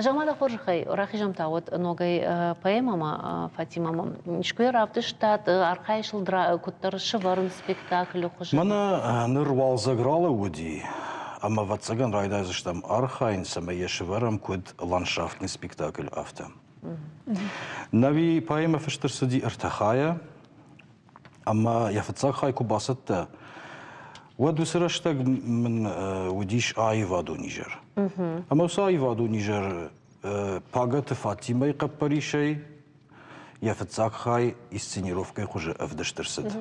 Зӕгъ-ма дӕ хорзӕхӕй, рахизӕм та уӕд ногӕй поэмӕмӕ, Фатимӕмӕ. Искуы йӕ равдыстат, архайыс ыл куыддӕр сывӕрын спектаклы хуызы? Мӕнӕ ныр уалдзӕг ралӕууыди, ӕмӕ ӕвӕццӕгӕн райдайдзыстӕм архайын, цӕмӕй йӕ сывӕрӕм куыд ландшафтный спектакль, афтӕ. Нӕуи поэмӕ фыст ӕрцыди ӕртӕ хайӕ, Ӕмӕ йӕ фыццаг хай куы бацӕттӕ, уӕд уыцы рӕстӕг мын уыдис аивадон изӕр. Ӕмӕ уыцы аивадон изӕр Пагӕты Фатимӕйы хъӕппӕрисӕй йӕ фыццаг хай инсценировкӕйы хуызы ӕвдыст ӕрцыд.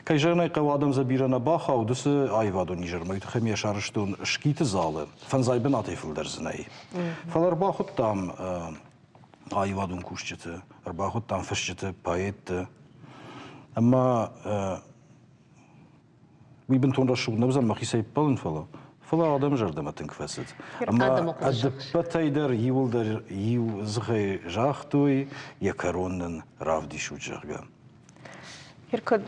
Кӕй зӕгъын ӕй хъӕуы, адӕм дзы бирӕ нӕ бахауд уыцы аивадон изӕрмӕ, уый тыххӕй йӕ сарӕзтон Скиты залы, фӕндзай бынатӕй фылдӕр дзы нӕй. Фӕлӕ ӕрбахуыдтам аивадон кусджыты, ӕрбахуыдтам фысджыты, поэтты. Ӕмӕ уый бынтон рӕсугъд нӕ уыдзӕн мӕхицӕй ӕппӕлын, фӕлӕ фӕлӕ адӕмы зӕрдӕмӕ тынг фӕцыд. Ӕмӕ ӕдыппӕтӕй дӕр иуылдӕр иу дзыхӕй загътой, йӕ кӕрон нын равдисут, зӕгъгӕ. Гер кӕд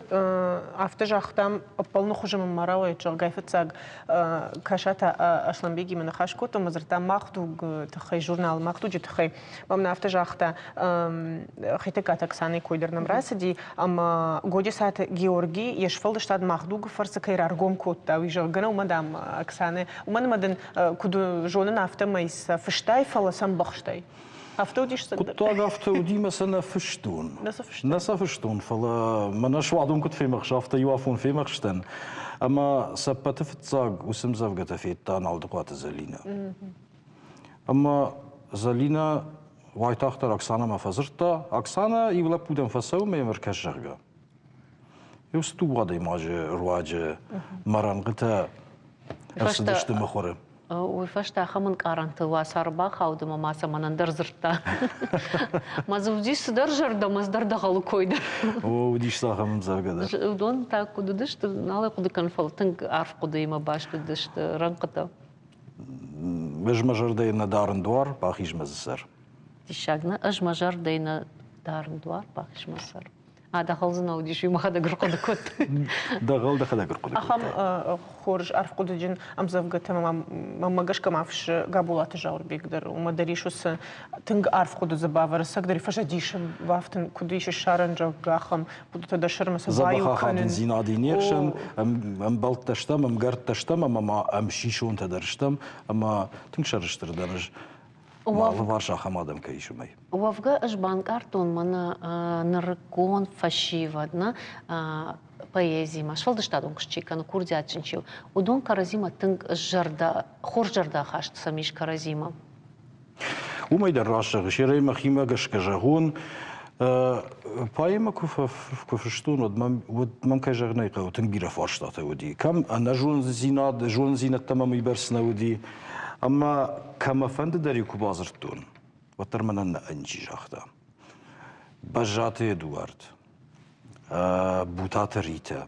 афтӕ загътам, ӕппӕлыны хуызы мын ма рауайӕд, зӕгъгӕ, фыццаг Касаты Аслӕнбегимӕ ныхас кодтон ӕмӕ дзырдтам Мах дуг тыххӕй, журнал Мах дуджы тыххӕй. Мӕм афтӕ загъта, Хетӕгкаты Оксанайы кой дӕр нӕм рацыди, ӕмӕ Годжысаты Георги йе сфӕлдыстад Мах дуг-ы фӕрцы кӕй раргом кодта, уый зӕгъгӕ, уымӕ, дам, Оксанӕ, уымӕн ӕмӕ дын куыд зонын, афтӕмӕй сӕ фыстай, фӕлӕ сӕ ӕмбӕхстай. Афтӕ уыдис Хъуыддаг афтӕ уыди, мӕ сӕ нӕ фыстон. Нӕ сӕ фыстон, фӕлӕ мӕнӕ суадон куыд фемӕхс, афтӕ иу афон фемӕхстӕн. Ӕмӕ сӕ ӕппӕты фыццаг уыцы ӕмдзӕвгӕтӕ федта Налдыхъуаты Зӕлинӕ. Ӕмӕ Зӕлинӕ уайтагъддӕр Оксанӕмӕ фӕдзырдта, Оксанӕ, иу лӕппу дӕм фӕцӕуы мӕ йӕм ӕркӕс, зӕгъгӕ. Иу цы дыууӕ адӕймаджы руаджы мӕ рӕнхъытӕ ӕрцыдысты мыхуыры. Уый фӕстӕ ахӕм ӕнкъарӕнты уацары бахауд ӕмӕ ма цӕмӕн ӕндӕр дзырдта. Мӕ дзы уыдис цыдӕр зӕрдӕ, мӕ цыдӕр дӕгъӕлы кой дӕр. О, уыдис дзы ахӕм ӕмдзӕвгӕ дӕр. Уыдон та куыд уыдысты, нал ӕй хъуыды кӕнын, фӕлӕ тынг арф хъуыдыимӕ баст уыдысты рӕнхъытӕ. Ӕз мӕ зӕрдӕйы нӕ дарын дуар, бахиз мӕ дзы сӕр. Диссаг нӕ, ӕз мӕ зӕрдӕйы нӕ дарын дуар, бахиз мӕ сӕр. А дӕгъӕл дзы нӕ уыдис, уый мӕхӕдӕг ӕрхъуыды кодтай. Дӕгъӕл дӕхӕдӕг ӕрхъуыды кодтай. Ахӕм хорз арфхъуыдыджын ӕмдзӕвгӕтӕ мӕмӕ гӕсгӕ ма фыссы Габулаты Зауырбег дӕр. Уымӕ дӕр ис уыцы тынг арф хъуыды дзы бавӕры. Цӕгдӕр фӕзӕдисы бафтын, куыд ис ссарӕн, зӕгъгӕ, ахӕм хъуыдытӕ дӕ сӕрмӕ цы баиу кӕнын. Ахадындзинад не хсӕн, ӕмбӕлттӕ стӕм, ӕмгӕрттӕ стӕм ӕмӕ ма ӕмсисонтӕ дӕр стӕм ӕмӕ тынг сӕрыстыр дӕн ӕз мӕ алыварс ахӕм адӕм кӕй ис, уымӕй. Уӕвгӕ ӕз банкъардтон мӕнӕ нырыккон фӕсивӕд нӕ поэзимӕ, сфӕлдыстадон куыст чи кӕны, курдиатджын чи у, уыдон кӕрӕдзимӕ тынг зӕрдӕ, хорз зӕрдӕхаст сӕм ис кӕрӕдзимӕ. Уымӕй дӕр раст зӕгъыс, ерӕй мӕхимӕ гӕсгӕ зӕгъон, поэмӕ куы фыстон, уӕд мӕм, уӕд мӕм кӕй зӕгъын ӕй хъӕуы, тынг бирӕ фарстатӕ уыди. Кӕм ӕнӕзондзинад, зондзинӕдтӕ мӕм уыйбӕрц нӕ уыди. Ӕмӕ кӕмӕфӕнды дӕр-иу куы бадзырдтон, уӕддӕр мӕнӕн нӕ ничи загъта. Бӕззаты Эдуард, Бутаты Ритӕ,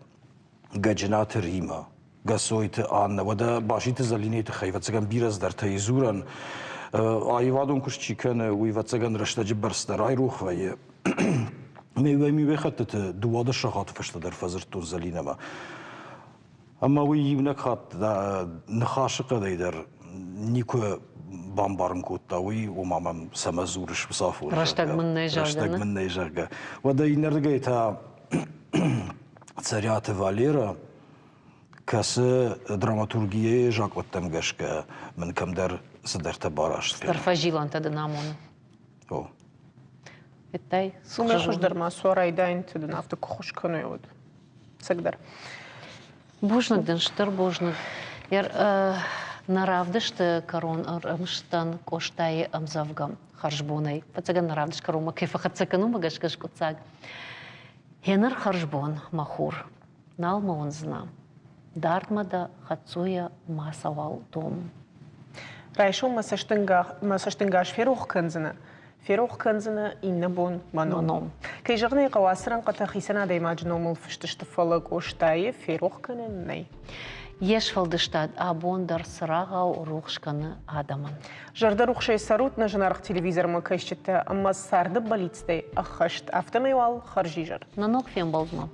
Гӕджынаты Римӕ, Гӕсойты Аннӕ, уӕдӕ Баситы Зӕлинӕйы тыххӕй, ӕвӕццӕгӕн, бирӕ цыдӕртӕ и дзурӕн. Аивадон куыст чи кӕны, уый, ӕвӕццӕгӕн, рӕстӕджы бӕрц дӕр айрох вӕййы. Ме хӕттыты 12 сахаты фӕстӕ дӕр фӕдзырдтон Зӕлинӕмӕ. Ӕмӕ уый иунӕг хатт ныхасы хъӕдӕй дӕр никуы бамбарын кодта уый, ома мӕм цӕмӕ дзурыс уыцы афон. Рӕстӕг мын нӕй, зӕгъгӕ. Рӕстӕг мын нӕй, зӕгъгӕ. Уӕдӕ иннӕрдыгӕй та Цӕриаты Валера, кӕцы драматургийы закъӕттӕм гӕсгӕ мын кӕмдӕр цыдӕртӕ бараст кӕны. Фӕзилӕнтӕ дын амоны. О. Федтай? Цумӕ хуыздӕр ма суа райдайынты дын афтӕ куы ххуыс кӕной, уӕд. Цӕгдӕр. Бузныг дын, стыр бузныг. Нӕ равдысты кӕрон ӕрымысдӕн Къостайы ӕмдзӕвгӕ хӕрзбонӕй. Фӕцӕгӕн нӕ равдыст кӕронмӕ кӕй фӕхӕццӕ кӕнон, уымӕ гӕсгӕ скъуыддзаг. Гъеныр хӕрзбон, мӕ хур, нал мӕ уындзынӕ. Дардмӕ дӕ хӕццойӕ мацӕуал дом. Райсом мӕ цӕстӕнгас ферох кӕндзынӕ, ферох кӕндзынӕ иннӕ бон мӕ ном. Кӕй зӕгъын ӕй хъӕуы, ацы рӕнхъытӕ хицӕн адӕймаджы номыл фыст сты, фӕлӕ Къостайы ферох кӕнӕн нӕй. Йе сфӕлдыстад абон дӕр цырагъау рухс кӕны адӕмӕн. Зӕрдӕрухсӕй цӕрут нӕ зынаргъ телевизормӕ кӕсджытӕ ӕмӕ царды бӕллицтӕй ӕххӕст, афтӕмӕй уал хӕрзизӕр. Нӕ ног фембӕлдмӕ.